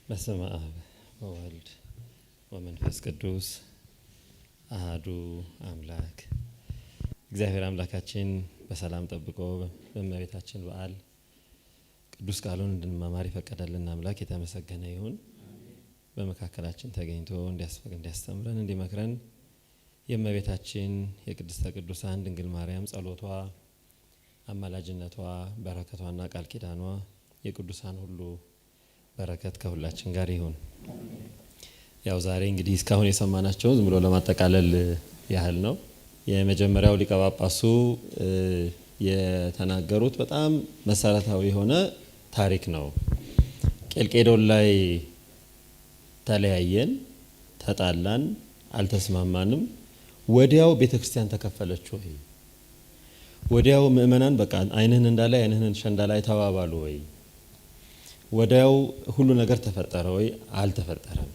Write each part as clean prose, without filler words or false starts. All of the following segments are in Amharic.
በስመ አብ ወወልድ ወመንፈስ ቅዱስ አሃዱ አምላክ። እግዚአብሔር አምላካችን በሰላም ጠብቆ በእመቤታችን በዓል ቅዱስ ቃሉን እንድንማማር የፈቀደልን አምላክ የተመሰገነ ይሁን። በመካከላችን ተገኝቶ እንዲያስተምረን እንዲመክረን የእመቤታችን የቅድስተ ቅዱሳን ድንግል ማርያም ጸሎቷ፣ አማላጅነቷ፣ በረከቷና ቃል ኪዳኗ የቅዱሳን ሁሉ በረከት ከሁላችን ጋር ይሁን። ያው ዛሬ እንግዲህ እስካሁን የሰማናቸውን ዝም ብሎ ለማጠቃለል ያህል ነው። የመጀመሪያው ሊቀ ጳጳሱ የተናገሩት በጣም መሰረታዊ የሆነ ታሪክ ነው። ቄልቄዶን ላይ ተለያየን፣ ተጣላን፣ አልተስማማንም። ወዲያው ቤተ ክርስቲያን ተከፈለች ወይ? ወዲያው ምእመናን በቃ ዓይንህን እንዳላይ ዓይንህን እንዳላይ ተባባሉ ወይ? ወዲያው ሁሉ ነገር ተፈጠረ ወይ? አልተፈጠረም።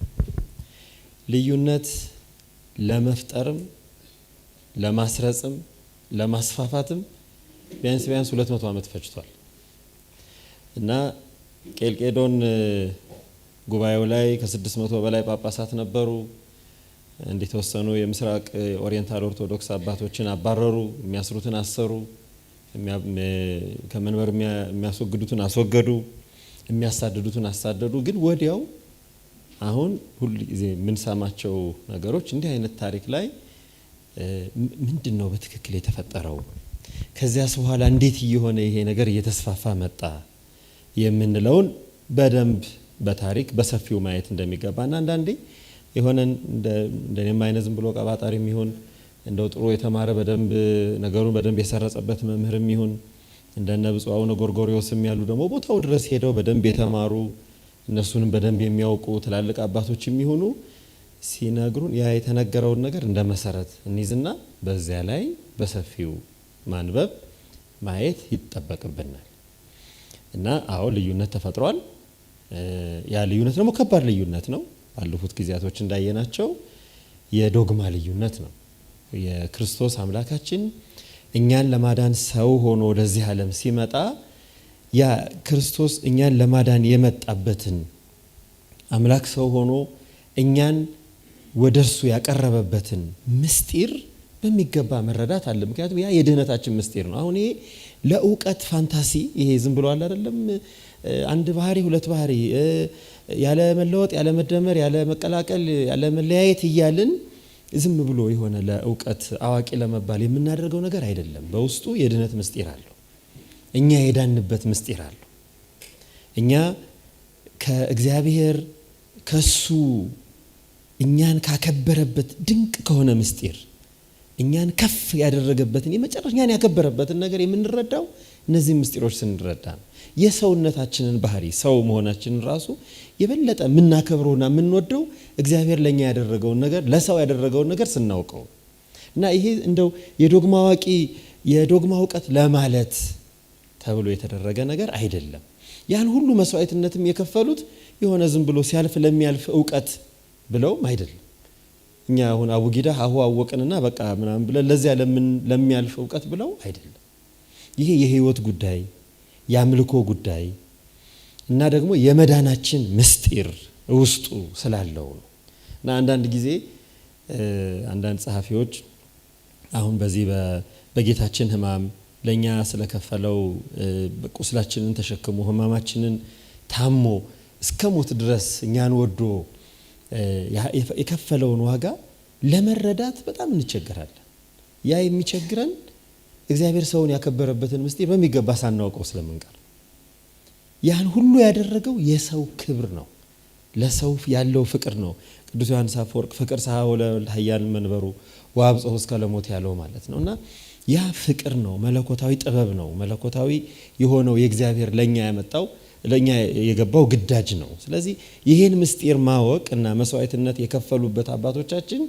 ልዩነት ለመፍጠርም ለማስረጽም ለማስፋፋትም ቢያንስ ቢያንስ 200 ዓመት ፈጅቷል። እና ቄልቄዶን ጉባኤው ላይ ከ600 በላይ ጳጳሳት ነበሩ። እንደተወሰኑ የምስራቅ ኦሪየንታል ኦርቶዶክስ አባቶችን አባረሩ፣ የሚያስሩትን አሰሩ፣ ከመንበር የሚያስወግዱትን አስወገዱ፣ የሚያሳድዱትን አሳደዱ። ግን ወዲያው አሁን ሁል ጊዜ የምንሰማቸው ነገሮች እንዲህ አይነት ታሪክ ላይ ምንድን ነው በትክክል የተፈጠረው? ከዚያስ በኋላ እንዴት እየሆነ ይሄ ነገር እየተስፋፋ መጣ የምንለውን በደንብ በታሪክ በሰፊው ማየት እንደሚገባና አንዳንዴ የሆነ እንደኔም አይነት ዝም ብሎ ቀባጣሪም ይሁን እንደው ጥሩ የተማረ በደንብ ነገሩን በደንብ የሰረጸበት መምህርም ይሁን እንደነ ብፁዕ አቡነ ጎርጎርዮስም ያሉ ደግሞ ቦታው ድረስ ሄደው በደንብ የተማሩ እነሱንም በደንብ የሚያውቁ ትላልቅ አባቶች የሚሆኑ ሲነግሩን ያ የተነገረውን ነገር እንደ መሰረት እንይዝና በዚያ ላይ በሰፊው ማንበብ ማየት ይጠበቅብናል። እና አዎ ልዩነት ተፈጥሯል። ያ ልዩነት ደግሞ ከባድ ልዩነት ነው። ባለፉት ጊዜያቶች እንዳየናቸው የዶግማ ልዩነት ነው። የክርስቶስ አምላካችን እኛን ለማዳን ሰው ሆኖ ወደዚህ ዓለም ሲመጣ ያ ክርስቶስ እኛን ለማዳን የመጣበትን አምላክ ሰው ሆኖ እኛን ወደ እርሱ ያቀረበበትን ምስጢር በሚገባ መረዳት አለ። ምክንያቱም ያ የድህነታችን ምስጢር ነው። አሁን ይሄ ለእውቀት ፋንታሲ ይሄ ዝም ብሎ አለ አይደለም። አንድ ባህሪ ሁለት ባህሪ ያለ መለወጥ ያለ መደመር ያለ መቀላቀል ያለ መለያየት እያልን ዝም ብሎ የሆነ ለእውቀት አዋቂ ለመባል የምናደርገው ነገር አይደለም። በውስጡ የድህነት ምስጢር አለው። እኛ የዳንበት ምስጢር አለው። እኛ ከእግዚአብሔር ከሱ እኛን ካከበረበት ድንቅ ከሆነ ምስጢር እኛን ከፍ ያደረገበትን የመጨረሻ እኛን ያከበረበትን ነገር የምንረዳው እነዚህ ምስጢሮች ስንረዳ ነው። የሰውነታችንን ባህሪ ሰው መሆናችንን ራሱ የበለጠ የምናከብረውና የምንወደው እግዚአብሔር ለኛ ያደረገውን ነገር ለሰው ያደረገውን ነገር ስናውቀው እና ይሄ እንደው የዶግማ አዋቂ የዶግማ እውቀት ለማለት ተብሎ የተደረገ ነገር አይደለም። ያን ሁሉ መስዋዕትነትም የከፈሉት የሆነ ዝም ብሎ ሲያልፍ ለሚያልፍ እውቀት ብለውም አይደለም። እኛ አሁን አቡጊዳ አሁ አወቅንና በቃ ምናምን ብለን ለዚያ ለሚያልፍ እውቀት ብለው አይደለም። ይሄ የህይወት ጉዳይ የአምልኮ ጉዳይ እና ደግሞ የመዳናችን ምስጢር ውስጡ ስላለው ነው። እና አንዳንድ ጊዜ አንዳንድ ጸሐፊዎች አሁን በዚህ በጌታችን ህማም ለኛ ስለከፈለው ቁስላችንን ተሸክሞ ህማማችንን ታሞ እስከ ሞት ድረስ እኛን ወዶ የከፈለውን ዋጋ ለመረዳት በጣም እንቸገራለን። ያ የሚቸግረን እግዚአብሔር ሰውን ያከበረበትን ምስጢር በሚገባ ሳናውቀው ስለምንቀር ያን ሁሉ ያደረገው የሰው ክብር ነው፣ ለሰው ያለው ፍቅር ነው። ቅዱስ ዮሐንስ አፈወርቅ ፍቅር ሰሐቦ ለወልድ ኃያል መንበሩ ወአብጽሖ እስከ ለሞት ያለው ማለት ነው። እና ያ ፍቅር ነው፣ መለኮታዊ ጥበብ ነው። መለኮታዊ የሆነው የእግዚአብሔር ለኛ ያመጣው ለኛ የገባው ግዳጅ ነው። ስለዚህ ይሄን ምስጢር ማወቅ እና መስዋዕትነት የከፈሉበት አባቶቻችን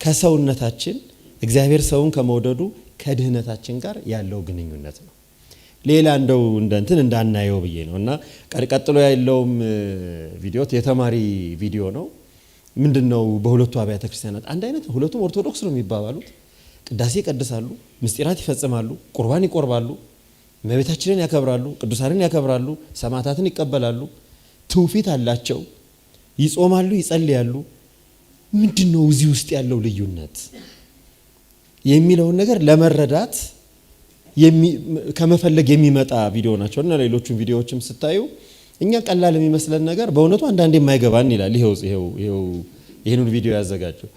ከሰውነታችን እግዚአብሔር ሰውን ከመውደዱ ከድህነታችን ጋር ያለው ግንኙነት ነው። ሌላ እንደው እንትን እንዳናየው ብዬ ነው። እና ቀጥሎ ያለውም ቪዲዮ የተማሪ ቪዲዮ ነው። ምንድነው በሁለቱ አብያተ ክርስቲያናት አንድ አይነት ነው። ሁለቱም ኦርቶዶክስ ነው የሚባባሉት። ቅዳሴ ይቀድሳሉ፣ ምስጢራት ይፈጽማሉ፣ ቁርባን ይቆርባሉ፣ እመቤታችንን ያከብራሉ፣ ቅዱሳንን ያከብራሉ፣ ሰማዕታትን ይቀበላሉ፣ ትውፊት አላቸው። ይጾማሉ፣ ይጸልያሉ። ምንድነው እዚህ ውስጥ ያለው ልዩነት የሚለውን ነገር ለመረዳት ከመፈለግ የሚመጣ ቪዲዮ ናቸው። እና ሌሎቹን ቪዲዮዎችም ስታዩ እኛ ቀላል የሚመስለን ነገር በእውነቱ አንዳንዴ የማይገባን ይላል። ይሄው ይሄንን ቪዲዮ ያዘጋጀው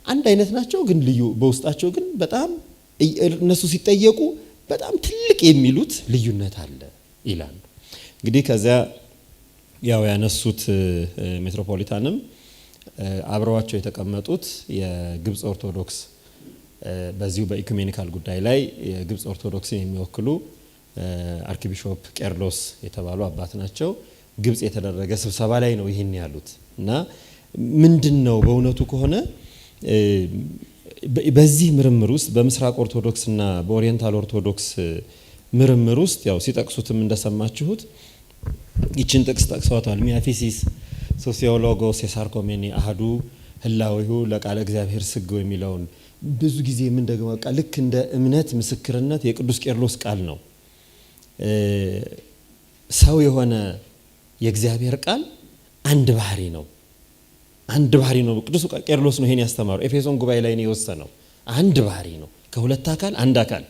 አንድ አይነት ናቸው፣ ግን ልዩ በውስጣቸው ግን በጣም እነሱ ሲጠየቁ በጣም ትልቅ የሚሉት ልዩነት አለ ይላሉ። እንግዲህ ከዚያ ያው ያነሱት ሜትሮፖሊታንም አብረዋቸው የተቀመጡት የግብጽ ኦርቶዶክስ በዚሁ በ ecumenical ጉዳይ ላይ የግብጽ ኦርቶዶክስን የሚወክሉ Archbishop ቄርሎስ የተባሉ አባት ናቸው። ግብጽ የተደረገ ስብሰባ ላይ ነው ይህን ያሉት። እና ምንድነው በእውነቱ ከሆነ በዚህ ምርምር ውስጥ በምስራቅ ኦርቶዶክስና በ Oriental ኦርቶዶክስ ምርምር ውስጥ ያው ሲጠቅሱትም እንደሰማችሁት ይችን ጥቅስ ጠቅሰዋታል። ሚያፊሲስ ሶሲዮሎጎስ የሳርኮሜኒ አህዱ ህላዊሁ ለቃለ እግዚአብሔር ስግው የሚለውን ብዙ ጊዜ ምን ደግሞ በቃ ልክ እንደ እምነት ምስክርነት የቅዱስ ቄርሎስ ቃል ነው። ሰው የሆነ የእግዚአብሔር ቃል አንድ ባህሪ ነው። አንድ ባህሪ ነው። ቅዱስ ቄርሎስ ነው ይሄን ያስተማረው። ኤፌሶን ጉባኤ ላይ ነው የወሰነው። አንድ ባህሪ ነው። ከሁለት አካል አንድ አካል፣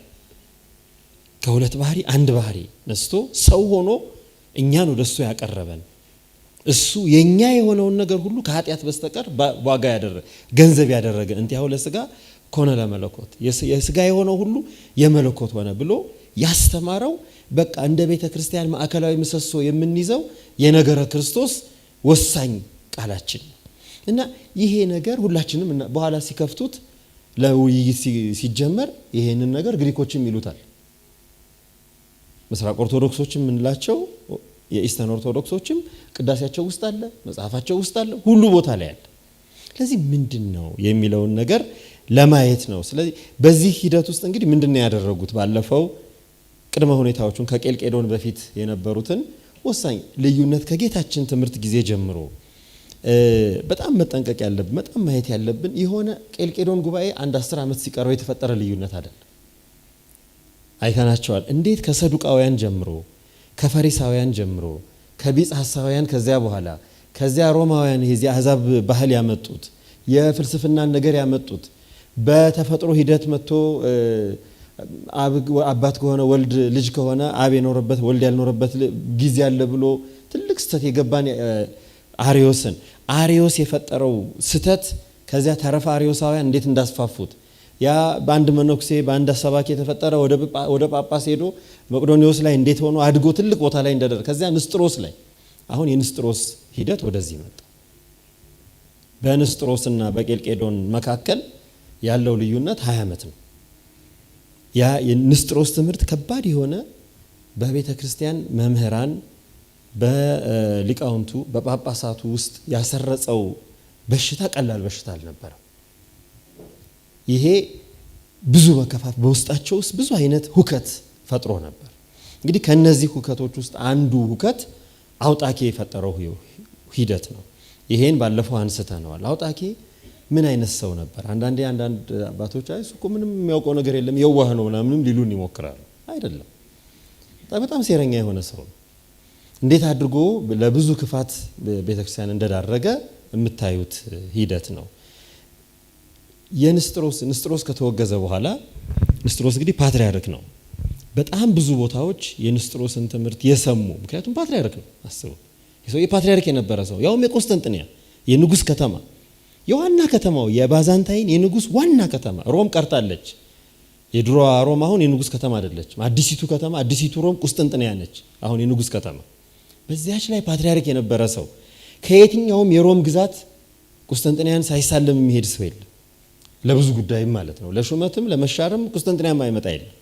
ከሁለት ባህሪ አንድ ባህሪ ነስቶ ሰው ሆኖ እኛን ወደሱ ያቀረበን፣ እሱ የኛ የሆነውን ነገር ሁሉ ከኃጢአት በስተቀር ዋጋ ያደረገ፣ ገንዘብ ያደረገ፣ እንቲአሁ ለስጋ ኮነ ለመለኮት፣ የስጋ የሆነው ሁሉ የመለኮት ሆነ ብሎ ያስተማረው፣ በቃ እንደ ቤተክርስቲያን ማዕከላዊ ምሰሶ የምንይዘው የነገረ ክርስቶስ ወሳኝ ቃላችን ነው። እና ይሄ ነገር ሁላችንም በኋላ ሲከፍቱት ለውይይት ሲጀመር ይሄንን ነገር ግሪኮችም ይሉታል። ምስራቅ ኦርቶዶክሶችም የምንላቸው የ Eastern ኦርቶዶክሶችም ቅዳሴያቸው ውስጥ አለ፣ መጽሐፋቸው ውስጥ አለ፣ ሁሉ ቦታ ላይ አለ። ስለዚህ ምንድነው የሚለውን ነገር ለማየት ነው። ስለዚህ በዚህ ሂደት ውስጥ እንግዲህ ምንድነው ያደረጉት? ባለፈው ቅድመ ሁኔታዎቹን ከቄልቄዶን በፊት የነበሩትን ወሳኝ ልዩነት ከጌታችን ትምህርት ጊዜ ጀምሮ በጣም መጠንቀቅ ያለብን፣ በጣም ማየት ያለብን የሆነ ቄልቄዶን ጉባኤ አንድ 10 ዓመት ሲቀረው የተፈጠረ ልዩነት አይደለም። አይተናቸዋል። እንዴት ከሰዱቃውያን ጀምሮ፣ ከፈሪሳውያን ጀምሮ፣ ከቢጽ ሐሳውያን፣ ከዚያ በኋላ ከዚያ ሮማውያን የዚህ አሕዛብ ባህል ያመጡት፣ የፍልስፍናን ነገር ያመጡት፣ በተፈጥሮ ሂደት መጥቶ አባት ከሆነ ወልድ ልጅ ከሆነ አብ የኖረበት ወልድ ያልኖረበት ጊዜ አለ ብሎ ትልቅ ስህተት የገባን አርዮስን፣ አርዮስ የፈጠረው ስህተት፣ ከዚያ ተረፈ አርዮሳውያን እንዴት እንዳስፋፉት፣ ያ በአንድ መነኩሴ በአንድ ሰባኪ የተፈጠረ ወደ ጳጳስ ሄዶ መቅዶኒዎስ ላይ እንዴት ሆኖ አድጎ ትልቅ ቦታ ላይ እንደደረሰ፣ ከዚያ ንስጥሮስ ላይ፣ አሁን የንስጥሮስ ሂደት ወደዚህ መጣ። በንስጥሮስና በቄልቄዶን መካከል ያለው ልዩነት 20 ዓመት ነው። ያ የንስጥሮስ ትምህርት ከባድ የሆነ በቤተ ክርስቲያን መምህራን፣ በሊቃውንቱ፣ በጳጳሳቱ ውስጥ ያሰረጸው በሽታ ቀላል በሽታ አልነበረም። ይሄ ብዙ መከፋት በውስጣቸው ውስጥ ብዙ አይነት ሁከት ፈጥሮ ነበር። እንግዲህ ከነዚህ ሁከቶች ውስጥ አንዱ ሁከት አውጣኬ የፈጠረው ሂደት ነው። ይሄን ባለፈው አንስተነዋል። አውጣኬ ምን አይነት ሰው ነበር? አንዳንዴ አንዳንድ አባቶች አይ እሱ እኮ ምንም የሚያውቀው ነገር የለም፣ የዋህ ነው ምናምንም ሊሉን ይሞክራሉ። አይደለም፣ በጣም ሴረኛ የሆነ ሰው ነው። እንዴት አድርጎ ለብዙ ክፋት ቤተክርስቲያን እንደዳረገ የምታዩት ሂደት ነው። የንስጥሮስ ንስጥሮስ ከተወገዘ በኋላ፣ ንስጥሮስ እንግዲህ ፓትርያርክ ነው። በጣም ብዙ ቦታዎች የንስጥሮስን ትምህርት የሰሙ፣ ምክንያቱም ፓትርያርክ ነው፣ አስቡ። የሰው የፓትርያርክ የነበረ ሰው፣ ያውም የቆስጠንጥንያ የንጉስ ከተማ፣ የዋና ከተማው፣ የባዛንታይን የንጉስ ዋና ከተማ ሮም ቀርታለች። የድሮዋ ሮም አሁን የንጉስ ከተማ አይደለችም። አዲሲቱ ከተማ፣ አዲሲቱ ሮም ቁስጥንጥንያ ነች አሁን የንጉስ ከተማ። በዚያች ላይ ፓትርያርክ የነበረ ሰው፣ ከየትኛውም የሮም ግዛት ቁስጥንጥንያን ሳይሳለም የሚሄድ ሰው የለም። ለብዙ ጉዳይም ማለት ነው። ለሹመትም ለመሻርም ቁስጥንጥንያ የማይመጣ የለም።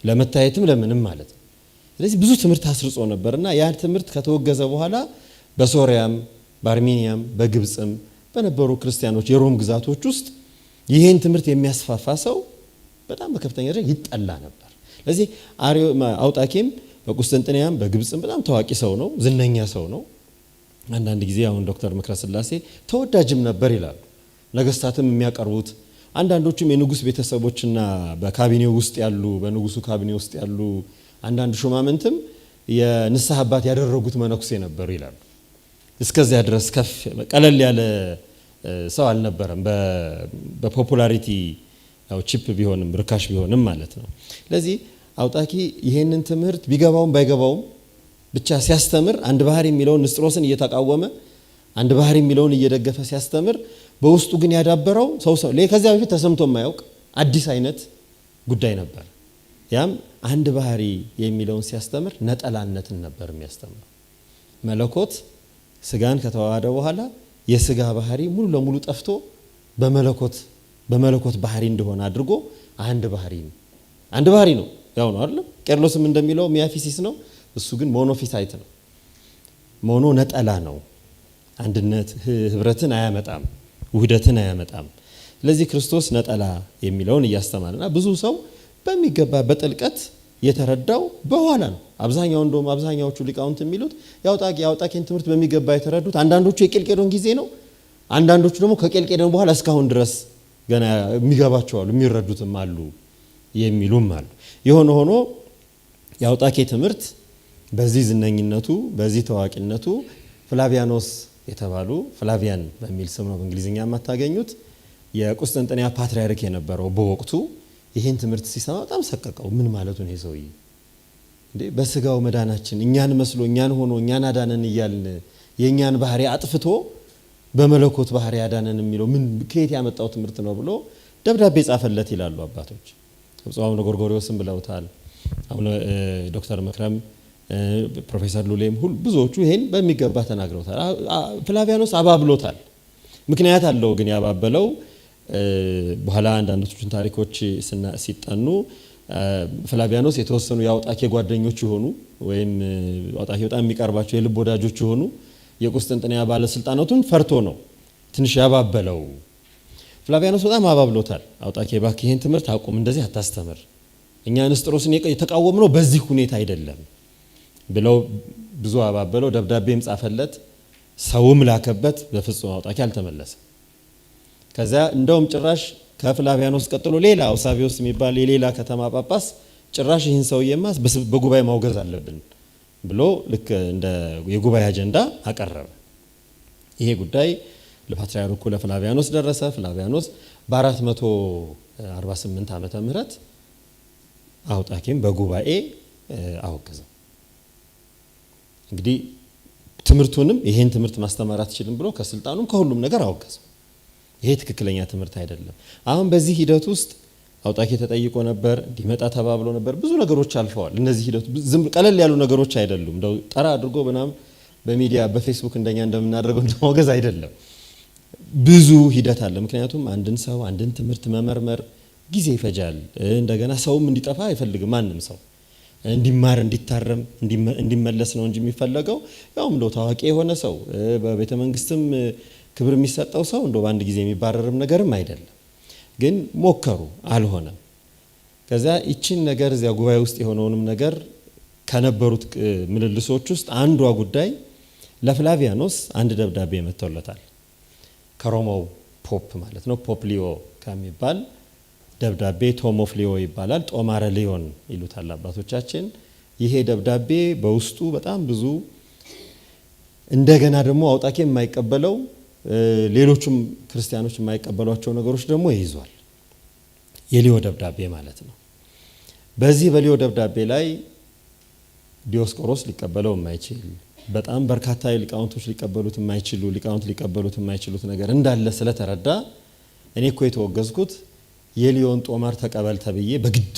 ለመታየትም ለምንም ማለት ነው። ስለዚህ ብዙ ትምህርት አስርጾ ነበርና ያ ትምህርት ከተወገዘ በኋላ በሶሪያም፣ በአርሜኒያም፣ በግብጽም በነበሩ ክርስቲያኖች የሮም ግዛቶች ውስጥ ይሄን ትምህርት የሚያስፋፋ ሰው በጣም በከፍተኛ ደረጃ ይጠላ ነበር። ስለዚህ አውጣኬም በቁስጥንጥንያም በግብጽም በጣም ታዋቂ ሰው ነው፣ ዝነኛ ሰው ነው። አንዳንድ ጊዜ አሁን ዶክተር ምክረ ስላሴ ተወዳጅም ነበር ይላሉ። ነገስታትም የሚያቀርቡት፣ አንዳንዶቹም የንጉስ ቤተሰቦችና በካቢኔው ውስጥ ያሉ፣ በንጉሱ ካቢኔ ውስጥ ያሉ አንዳንድ ሹማምንትም የንስሐ አባት ያደረጉት መነኩሴ ነበሩ ይላሉ። እስከዚያ ድረስ ከፍ ቀለል ያለ ሰው አልነበረም። በ popularity ያው cheap ቢሆንም ርካሽ ቢሆንም ማለት ነው። ስለዚህ አውጣኪ ይሄንን ትምህርት ቢገባውም ባይገባውም ብቻ ሲያስተምር አንድ ባህሪ የሚለውን ንስጥሮስን እየተቃወመ አንድ ባህሪ የሚለውን እየደገፈ ሲያስተምር በውስጡ ግን ያዳበረው ሰው ከዚያ በፊት ተሰምቶ የማያውቅ አዲስ አይነት ጉዳይ ነበር። ያም አንድ ባህሪ የሚለውን ሲያስተምር ነጠላነትን ነበር የሚያስተምረው። መለኮት ስጋን ከተዋሃደ በኋላ የስጋ ባህሪ ሙሉ ለሙሉ ጠፍቶ በመለኮት ባህሪ እንደሆነ አድርጎ አንድ ባህሪ ነው። አንድ ባህሪ ነው ያው ነው አይደል? ቄርሎስም እንደሚለው miaphysis ነው። እሱ ግን monophysite ነው። mono ነጠላ ነው። አንድነት ህብረትን አያመጣም፣ ውህደትን አያመጣም። ስለዚህ ክርስቶስ ነጠላ የሚለውን እያስተማረና ብዙ ሰው በሚገባ በጥልቀት የተረዳው በኋላ ነው። አብዛኛው እንደውም አብዛኛዎቹ ሊቃውንት የሚሉት የአውጣኪን ትምህርት በሚገባ የተረዱት አንዳንዶቹ የቄልቄዶን ጊዜ ነው፣ አንዳንዶቹ ደግሞ ከቄልቄዶን በኋላ እስካሁን ድረስ ገና የሚገባቸው አሉ፣ የሚረዱትም አሉ የሚሉም አሉ። የሆነ ሆኖ የአውጣኪ ትምህርት በዚህ ዝነኝነቱ በዚህ ታዋቂነቱ ፍላቪያኖስ የተባሉ ፍላቪያን በሚል ስም ነው በእንግሊዝኛ የማታገኙት የቁስጥንጥንያ ፓትርያርክ የነበረው በወቅቱ ይሄን ትምህርት ሲሰማ በጣም ሰቀቀው። ምን ማለቱ ነው ይሄ ሰውዬ እንዴ? በስጋው መዳናችን እኛን መስሎ እኛን ሆኖ እኛን አዳነን እያልን የእኛን ባህሪ አጥፍቶ በመለኮት ባህሪ አዳነን የሚለው ምን ከየት ያመጣው ትምህርት ነው ብሎ ደብዳቤ ጻፈለት ይላሉ አባቶች። ብፁዕ አቡነ ጎርጎርዮስም ብለውታል። አቡነ ዶክተር መክረም፣ ፕሮፌሰር ሉሌም ሁሉ ብዙዎቹ ይሄን በሚገባ ተናግረውታል። ፍላቪያኖስ አባብሎታል። ምክንያት አለው ግን ያባበለው። በኋላ አንዳንዶቹን ታሪኮች ሲጠኑ ፍላቪያኖስ የተወሰኑ የአውጣኪ ጓደኞች የሆኑ ወይም አውጣኪ በጣም የሚቀርባቸው የልብ ወዳጆች የሆኑ የቁስጥንጥንያ ባለስልጣናቱን ፈርቶ ነው ትንሽ ያባበለው። ፍላቪያኖስ በጣም አባብሎታል። አውጣኪ እባክህ ይሄን ትምህርት አቁም፣ እንደዚህ አታስተምር፣ እኛ ንስጥሮስን የተቃወምነው በዚህ ሁኔታ አይደለም ብለው ብዙ አባበለው። ደብዳቤም ጻፈለት፣ ሰውም ላከበት። በፍጹም አውጣኪ አልተመለሰም። ከዛ እንደውም ጭራሽ ከፍላቪያኖስ ቀጥሎ ሌላ አውሳቢዮስ የሚባል የሌላ ከተማ ጳጳስ ጭራሽ ይህን ሰውዬማ በጉባኤ ማውገዝ አለብን ብሎ ልክ እንደ የጉባኤ አጀንዳ አቀረበ። ይሄ ጉዳይ ለፓትርያርኩ ለፍላቪያኖስ ደረሰ። ፍላቪያኖስ በ448 ዓመተ ምህረት አውጣኪን በጉባኤ አወገዘው። እንግዲህ ትምህርቱንም ይሄን ትምህርት ማስተማር አትችልም ብሎ ከስልጣኑም ከሁሉም ነገር አወገዘው። ይሄ ትክክለኛ ትምህርት አይደለም። አሁን በዚህ ሂደት ውስጥ አውጣኪ ተጠይቆ ነበር፣ እንዲመጣ ተባብሎ ነበር። ብዙ ነገሮች አልፈዋል። እነዚህ ሂደቱ ዝም ቀለል ያሉ ነገሮች አይደሉም። እንደው ጠራ አድርጎ ምናምን በሚዲያ በፌስቡክ እንደኛ እንደምናደርገው እንደማውገዝ አይደለም። ብዙ ሂደት አለ። ምክንያቱም አንድን ሰው አንድን ትምህርት መመርመር ጊዜ ይፈጃል። እንደገና ሰውም እንዲጠፋ አይፈልግም ማንም ሰው እንዲማር እንዲታረም እንዲመለስ ነው እንጂ የሚፈለገው። ያው እንደው ታዋቂ የሆነ ሰው በቤተ መንግስትም ክብር የሚሰጠው ሰው እንደው በአንድ ጊዜ የሚባረርም ነገርም አይደለም። ግን ሞከሩ፣ አልሆነም። ከዛ ይቺን ነገር እዚያ ጉባኤ ውስጥ የሆነውንም ነገር ከነበሩት ምልልሶች ውስጥ አንዷ ጉዳይ ለፍላቪያኖስ አንድ ደብዳቤ መጥቶለታል። ከሮማው pope ማለት ነው፣ Pope ሊዮ ከሚባል ደብዳቤ Tome of Leo ይባላል። ጦማረ ሊዮን ይሉታል አባቶቻችን። ይሄ ደብዳቤ በውስጡ በጣም ብዙ እንደገና ደግሞ አውጣኪ የማይቀበለው ሌሎቹም ክርስቲያኖች የማይቀበሏቸው ነገሮች ደግሞ ይይዟል። የሊዮ ደብዳቤ ማለት ነው። በዚህ በሊዮ ደብዳቤ ላይ ዲዮስቆሮስ ሊቀበለው የማይችል በጣም በርካታ ሊቃውንቶች ሊቀበሉት የማይችሉ ሊቃውንት ሊቀበሉት የማይችሉት ነገር እንዳለ ስለተረዳ እኔ እኮ የተወገዝኩት የሊዮን ጦማር ተቀበል ተብዬ በግድ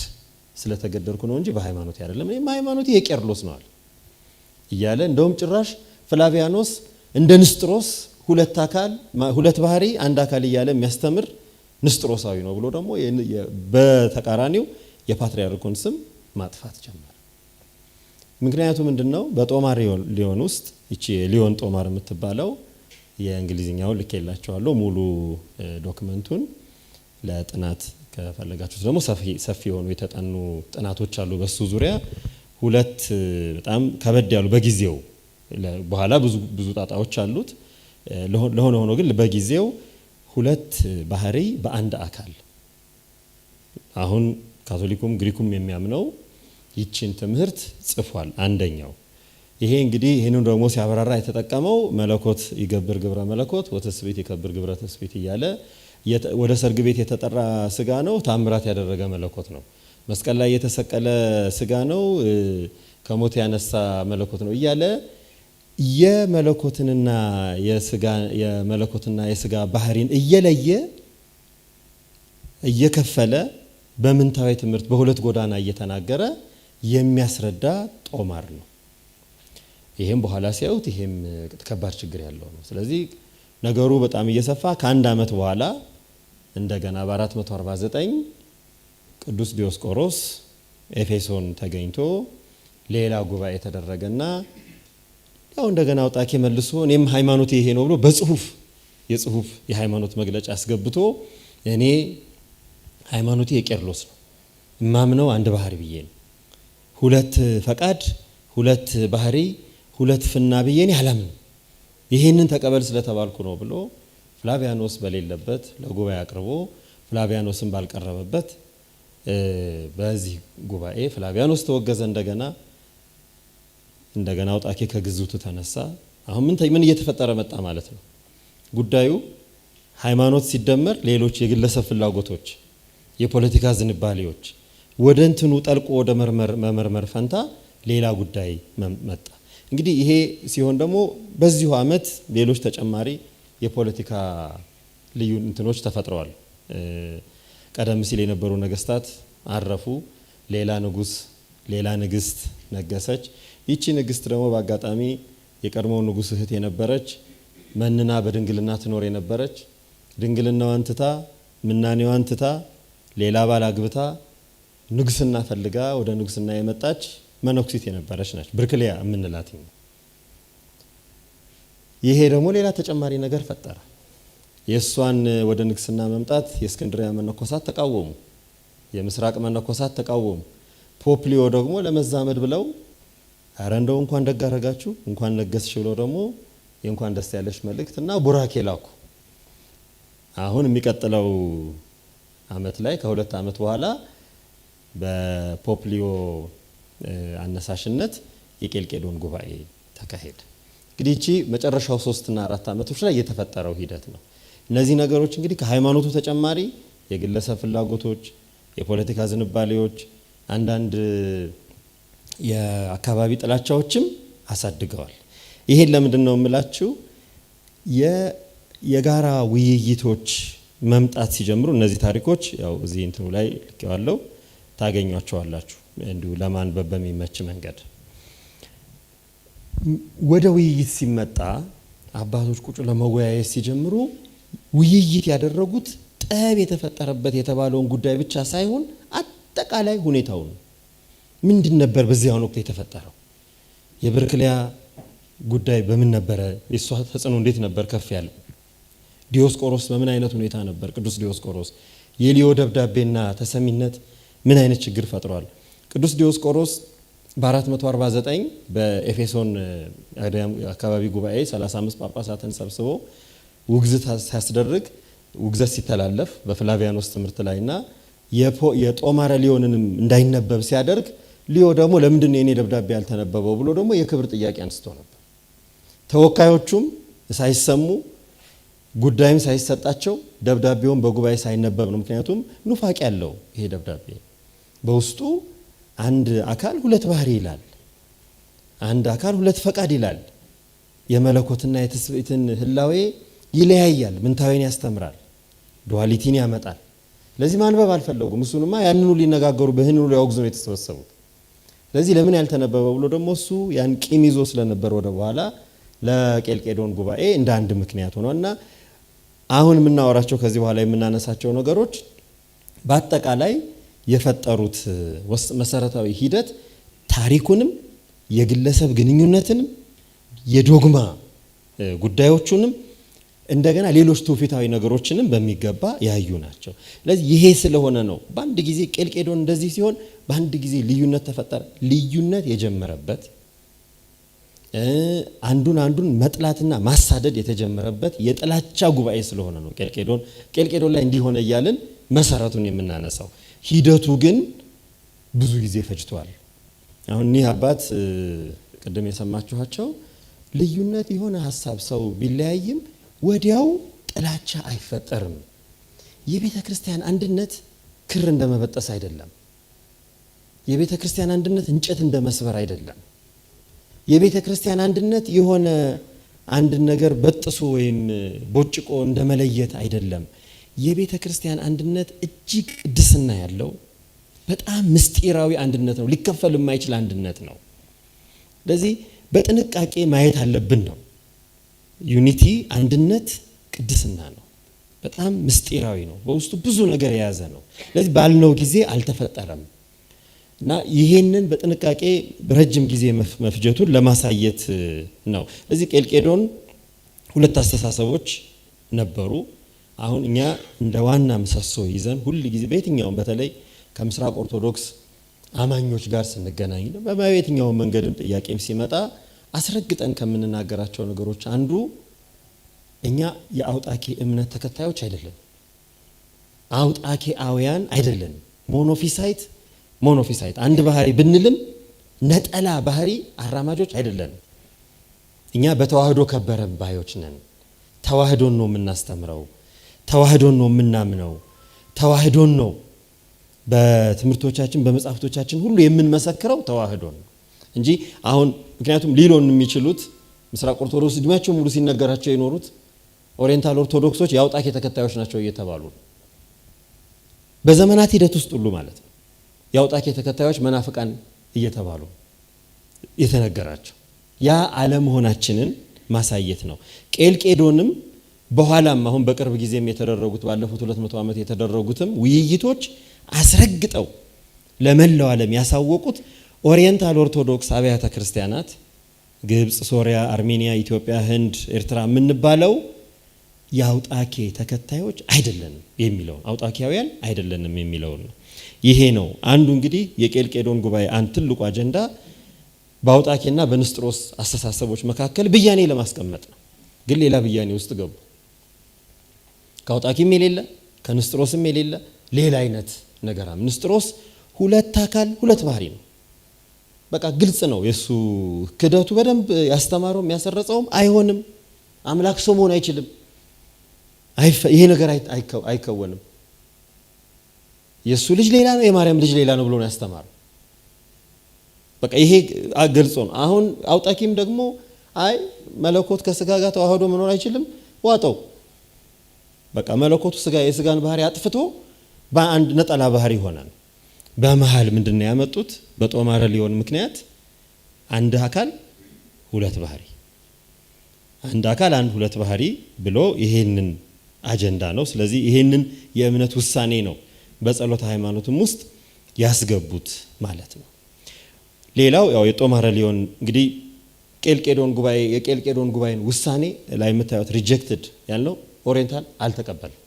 ስለተገደድኩ ነው እንጂ በሃይማኖቴ አይደለም፣ እኔም ሃይማኖቴ የቄርሎስ ነው አለ እያለ እንደውም ጭራሽ ፍላቪያኖስ እንደ ንስጥሮስ ሁለት አካል ሁለት ባህሪ አንድ አካል እያለ የሚያስተምር ንስጥሮሳዊ ነው ብሎ ደግሞ በተቃራኒው የፓትርያርኩን ስም ማጥፋት ጀመረ። ምክንያቱ ምንድነው? በጦማር ሊዮን ውስጥ እቺ ሊዮን ጦማር የምትባለው የእንግሊዝኛውን ልኬላችኋለሁ ሙሉ document ኡን ለጥናት ከፈለጋችሁት ደግሞ ሰፊ የሆኑ የተጠኑ ጥናቶች አሉ በሱ ዙሪያ። ሁለት በጣም ከበድ ያሉ በጊዜው በኋላ ብዙ ብዙ ጣጣዎች አሉት። ለሆነ ሆኖ ግን በጊዜው ሁለት ባህሪ በአንድ አካል አሁን ካቶሊኩም ግሪኩም የሚያምነው ይችን ትምህርት ጽፏል። አንደኛው ይሄ እንግዲህ ይህንን ደግሞ ሲያብራራ የተጠቀመው መለኮት ይገብር ግብረ መለኮት ወትስብእት ይከብር ግብረ ትስብእት እያለ ወደ ሰርግ ቤት የተጠራ ስጋ ነው፣ ታምራት ያደረገ መለኮት ነው። መስቀል ላይ የተሰቀለ ስጋ ነው፣ ከሞት ያነሳ መለኮት ነው እያለ የመለኮትንና የስጋ የመለኮትና የስጋ ባህሪን እየለየ እየከፈለ በምንታዊ ትምህርት በሁለት ጎዳና እየተናገረ የሚያስረዳ ጦማር ነው። ይሄም በኋላ ሲያዩት ይሄም ከባድ ችግር ያለው ነው። ስለዚህ ነገሩ በጣም እየሰፋ ከአንድ ዓመት በኋላ እንደገና በ449 ቅዱስ ዲዮስቆሮስ ኤፌሶን ተገኝቶ ሌላ ጉባኤ ተደረገና ያው እንደገና አውጣኬ መልሶ እኔም ሃይማኖቴ ይሄ ነው ብሎ በጽሁፍ የጽሁፍ የሃይማኖት መግለጫ አስገብቶ እኔ ሃይማኖቴ የቄርሎስ ነው፣ እማምነው አንድ ባህሪ ብዬ ነው፣ ሁለት ፈቃድ፣ ሁለት ባህሪ፣ ሁለት ፍና ብዬ እኔ አላምንም፣ ይሄንን ተቀበል ስለተባልኩ ነው ብሎ ፍላቪያኖስ በሌለበት ለጉባኤ አቅርቦ ፍላቪያኖስን ባልቀረበበት በዚህ ጉባኤ ፍላቪያኖስ ተወገዘ። እንደገና አውጣኬ ከግዝቱ ተነሳ። አሁን ምን እየተፈጠረ መጣ ማለት ነው? ጉዳዩ ሃይማኖት ሲደመር ሌሎች የግለሰብ ፍላጎቶች፣ የፖለቲካ ዝንባሌዎች ወደ እንትኑ ጠልቆ ወደ መመርመር ፈንታ ሌላ ጉዳይ መጣ። እንግዲህ ይሄ ሲሆን ደግሞ በዚሁ ዓመት ሌሎች ተጨማሪ የፖለቲካ ልዩ እንትኖች ተፈጥረዋል። ቀደም ሲል የነበሩ ነገስታት አረፉ። ሌላ ንጉስ፣ ሌላ ንግስት ነገሰች። ይቺ ንግስት ደግሞ በአጋጣሚ የቀድሞው ንጉስ እህት የነበረች፣ መንና በድንግልና ትኖር የነበረች፣ ድንግልናዋን ትታ ምናኔዋን ትታ ሌላ ባል አግብታ ንግስና ፈልጋ ወደ ንግስና የመጣች መነኩሲት የነበረች ነች፣ ብርክሊያ የምንላት። ይሄ ደግሞ ሌላ ተጨማሪ ነገር ፈጠረ። የእሷን ወደ ንግስና መምጣት የእስክንድሪያ መነኮሳት ተቃወሙ፣ የምስራቅ መነኮሳት ተቃወሙ። Pope ሊዮ ደግሞ ለመዛመድ ብለው አረ እንደው እንኳን ደግ አደረጋችሁ እንኳን ነገስሽ ብለው ደግሞ የእንኳን ደስ ያለሽ መልእክት እና ቡራኬ ላኩ። አሁን የሚቀጥለው አመት ላይ ከ2 አመት በኋላ በ Pope ሊዮ አነሳሽነት የቄልቄዶን ጉባኤ ተካሄደ። እንግዲህ እቺ መጨረሻው 3 እና 4 አመቶች ላይ የተፈጠረው ሂደት ነው። እነዚህ ነገሮች እንግዲህ ከሃይማኖቱ ተጨማሪ የግለሰብ ፍላጎቶች፣ የፖለቲካ ዝንባሌዎች፣ አንዳንድ የአካባቢ ጥላቻዎችም አሳድገዋል። ይሄን ለምንድን ነው የምላችሁ? የጋራ ውይይቶች መምጣት ሲጀምሩ እነዚህ ታሪኮች ያው እዚህ እንትኑ ላይ ልኬዋለሁ፣ ታገኟቸዋላችሁ እንዲሁ ለማንበብ በሚመች መንገድ። ወደ ውይይት ሲመጣ አባቶች ቁጭ ለመወያየት ሲጀምሩ ውይይት ያደረጉት ጠብ የተፈጠረበት የተባለውን ጉዳይ ብቻ ሳይሆን አጠቃላይ ሁኔታው ነው። ምንድን ነበር በዚያው ወቅት የተፈጠረው? የብርክሊያ ጉዳይ በምን ነበረ? የሷ ተጽዕኖ እንዴት ነበር ከፍ ያለው? ዲዮስቆሮስ በምን አይነት ሁኔታ ነበር? ቅዱስ ዲዮስቆሮስ የሊዮ ደብዳቤና ተሰሚነት ምን አይነት ችግር ፈጥሯል? ቅዱስ ዲዮስቆሮስ በ449 በኤፌሶን አካባቢ ጉባኤ 35 ጳጳሳትን ሰብስቦ ውግዘት ሲያስደርግ፣ ውግዘት ሲተላለፍ በፍላቪያኖስ ትምህርት ላይና የጦማረ ሊዮንንም እንዳይነበብ ሲያደርግ ሊዮ ደግሞ ለምንድን ነው የኔ ደብዳቤ ያልተነበበው ብሎ ደግሞ የክብር ጥያቄ አንስቶ ነበር። ተወካዮቹም ሳይሰሙ ጉዳይም ሳይሰጣቸው ደብዳቤውን በጉባኤ ሳይነበብ ነው። ምክንያቱም ኑፋቄ ያለው ይሄ ደብዳቤ በውስጡ አንድ አካል ሁለት ባህሪ ይላል፣ አንድ አካል ሁለት ፈቃድ ይላል። የመለኮትና የትስብእትን ህላዌ ይለያያል፣ ምንታዊን ያስተምራል፣ duality ን ያመጣል። ለዚህ ማንበብ አልፈለጉም። እሱንማ ያንኑ ሊነጋገሩ በህንኑ ሊያወግዙ ነው የተሰበሰቡት። ለዚህ ለምን ያልተነበበ ብሎ ደግሞ እሱ ያን ቂም ይዞ ስለነበር ወደ በኋላ ለቄልቄዶን ጉባኤ እንደ አንድ ምክንያት ሆኗልና አሁን የምናወራቸው ከዚህ በኋላ የምናነሳቸው ነገሮች በአጠቃላይ የፈጠሩት መሰረታዊ ሂደት ታሪኩንም የግለሰብ ግንኙነትንም የዶግማ ጉዳዮቹንም እንደገና ሌሎች ትውፊታዊ ነገሮችንም በሚገባ ያዩ ናቸው። ስለዚህ ይሄ ስለሆነ ነው በአንድ ጊዜ ቄልቄዶን እንደዚህ ሲሆን በአንድ ጊዜ ልዩነት ተፈጠረ። ልዩነት የጀመረበት አንዱን አንዱን መጥላትና ማሳደድ የተጀመረበት የጥላቻ ጉባኤ ስለሆነ ነው ቄልቄዶን ላይ እንዲሆነ እያልን መሰረቱን የምናነሳው። ሂደቱ ግን ብዙ ጊዜ ፈጅቷል። አሁን እኒህ አባት ቅድም የሰማችኋቸው ልዩነት የሆነ ሀሳብ ሰው ቢለያይም ወዲያው ጥላቻ አይፈጠርም። የቤተ ክርስቲያን አንድነት ክር እንደመበጠስ አይደለም። የቤተ ክርስቲያን አንድነት እንጨት እንደመስበር አይደለም። የቤተ ክርስቲያን አንድነት የሆነ አንድ ነገር በጥሶ ወይም ቦጭቆ እንደመለየት አይደለም። የቤተ ክርስቲያን አንድነት እጅግ ቅድስና ያለው በጣም ምስጢራዊ አንድነት ነው። ሊከፈል የማይችል አንድነት ነው። ስለዚህ በጥንቃቄ ማየት አለብን ነው። Unity አንድነት ቅድስና ነው። በጣም ምስጢራዊ ነው። በውስጡ ብዙ ነገር የያዘ ነው። ስለዚህ ባልነው ጊዜ አልተፈጠረም እና ይሄንን በጥንቃቄ ረጅም ጊዜ መፍጀቱን ለማሳየት ነው። ስለዚህ ቄልቄዶን ሁለት አስተሳሰቦች ነበሩ። አሁን እኛ እንደ ዋና ምሰሶ ይዘን ሁል ጊዜ በየትኛውም በተለይ ከምስራቅ ኦርቶዶክስ አማኞች ጋር ስንገናኝ በየትኛውም መንገድም ጥያቄም ሲመጣ አስረግጠን ከምንናገራቸው ነገሮች አንዱ እኛ የአውጣኬ እምነት ተከታዮች አይደለን፣ አውጣኬአውያን አይደለንም። Monophysite Monophysite አንድ ባህሪ ብንልም ነጠላ ባህሪ አራማጆች አይደለንም። እኛ በተዋህዶ ከበረ ባዮች ነን። ተዋህዶን ነው የምናስተምረው፣ ተዋህዶን ነው የምናምነው፣ ተዋህዶን ነው በትምህርቶቻችን በመጽሐፍቶቻችን ሁሉ የምንመሰክረው ተዋህዶን ነው እንጂ አሁን ምክንያቱም ሊሉን የሚችሉት ምስራቅ ኦርቶዶክስ እድሜያቸው ሙሉ ሲነገራቸው የኖሩት Oriental ኦርቶዶክሶች የአውጣኬ ተከታዮች ናቸው እየተባሉ ነው። በዘመናት ሂደት ውስጥ ሁሉ ማለት ነው የአውጣኬ ተከታዮች መናፍቃን እየተባሉ የተነገራቸው ያ አለመሆናችንን ማሳየት ነው። ቄልቄዶንም በኋላም አሁን በቅርብ ጊዜም የተደረጉት ባለፉት 200 ዓመት የተደረጉትም ውይይቶች አስረግጠው ለመላው ዓለም ያሳወቁት Oriental ኦርቶዶክስ አብያተ ክርስቲያናት ግብጽ፣ ሶሪያ፣ አርሜኒያ፣ ኢትዮጵያ፣ ህንድ፣ ኤርትራ የምንባለው የአውጣኬ ተከታዮች አይደለንም የሚለውን አውጣኪያውያን አይደለንም የሚለውን ነው። ይሄ ነው አንዱ እንግዲህ የቄልቄዶን ጉባኤ አንድ ትልቁ አጀንዳ በአውጣኬና በንስጥሮስ አስተሳሰቦች መካከል ብያኔ ለማስቀመጥ ነው። ግን ሌላ ብያኔ ውስጥ ገቡ። ከአውጣኪም የሌለ ከንስጥሮስም የሌለ ሌላ አይነት ነገር። ንስጥሮስ ሁለት አካል ሁለት ባህሪ ነው። በቃ ግልጽ ነው። የሱ ክደቱ በደንብ ያስተማረውም ያሰረጸውም አይሆንም፣ አምላክ ሰው መሆን አይችልም፣ ይሄ ነገር አይከወንም፣ የሱ ልጅ ሌላ ነው፣ የማርያም ልጅ ሌላ ነው ብሎ ነው ያስተማረው። በቃ ይሄ ግልጽ ነው። አሁን አውጣኪም ደግሞ አይ መለኮት ከስጋ ጋር ተዋህዶ መኖር አይችልም፣ ዋጠው። በቃ መለኮቱ ስጋ የስጋን ባህሪ አጥፍቶ በአንድ ነጠላ ባህሪ ይሆናል። በመሃል ምንድነው ያመጡት? በጦማረ ሊሆን ምክንያት አንድ አካል ሁለት ባህሪ፣ አንድ አካል አንድ ሁለት ባህሪ ብሎ ይሄንን አጀንዳ ነው። ስለዚህ ይሄንን የእምነት ውሳኔ ነው በጸሎተ ሃይማኖትም ውስጥ ያስገቡት ማለት ነው። ሌላው ያው የጦማረ ሊሆን እንግዲህ ቄልቄዶን ጉባኤ የቄልቄዶን ጉባኤን ውሳኔ ላይ የምታዩት rejected ያልነው Oriental አልተቀበለም፣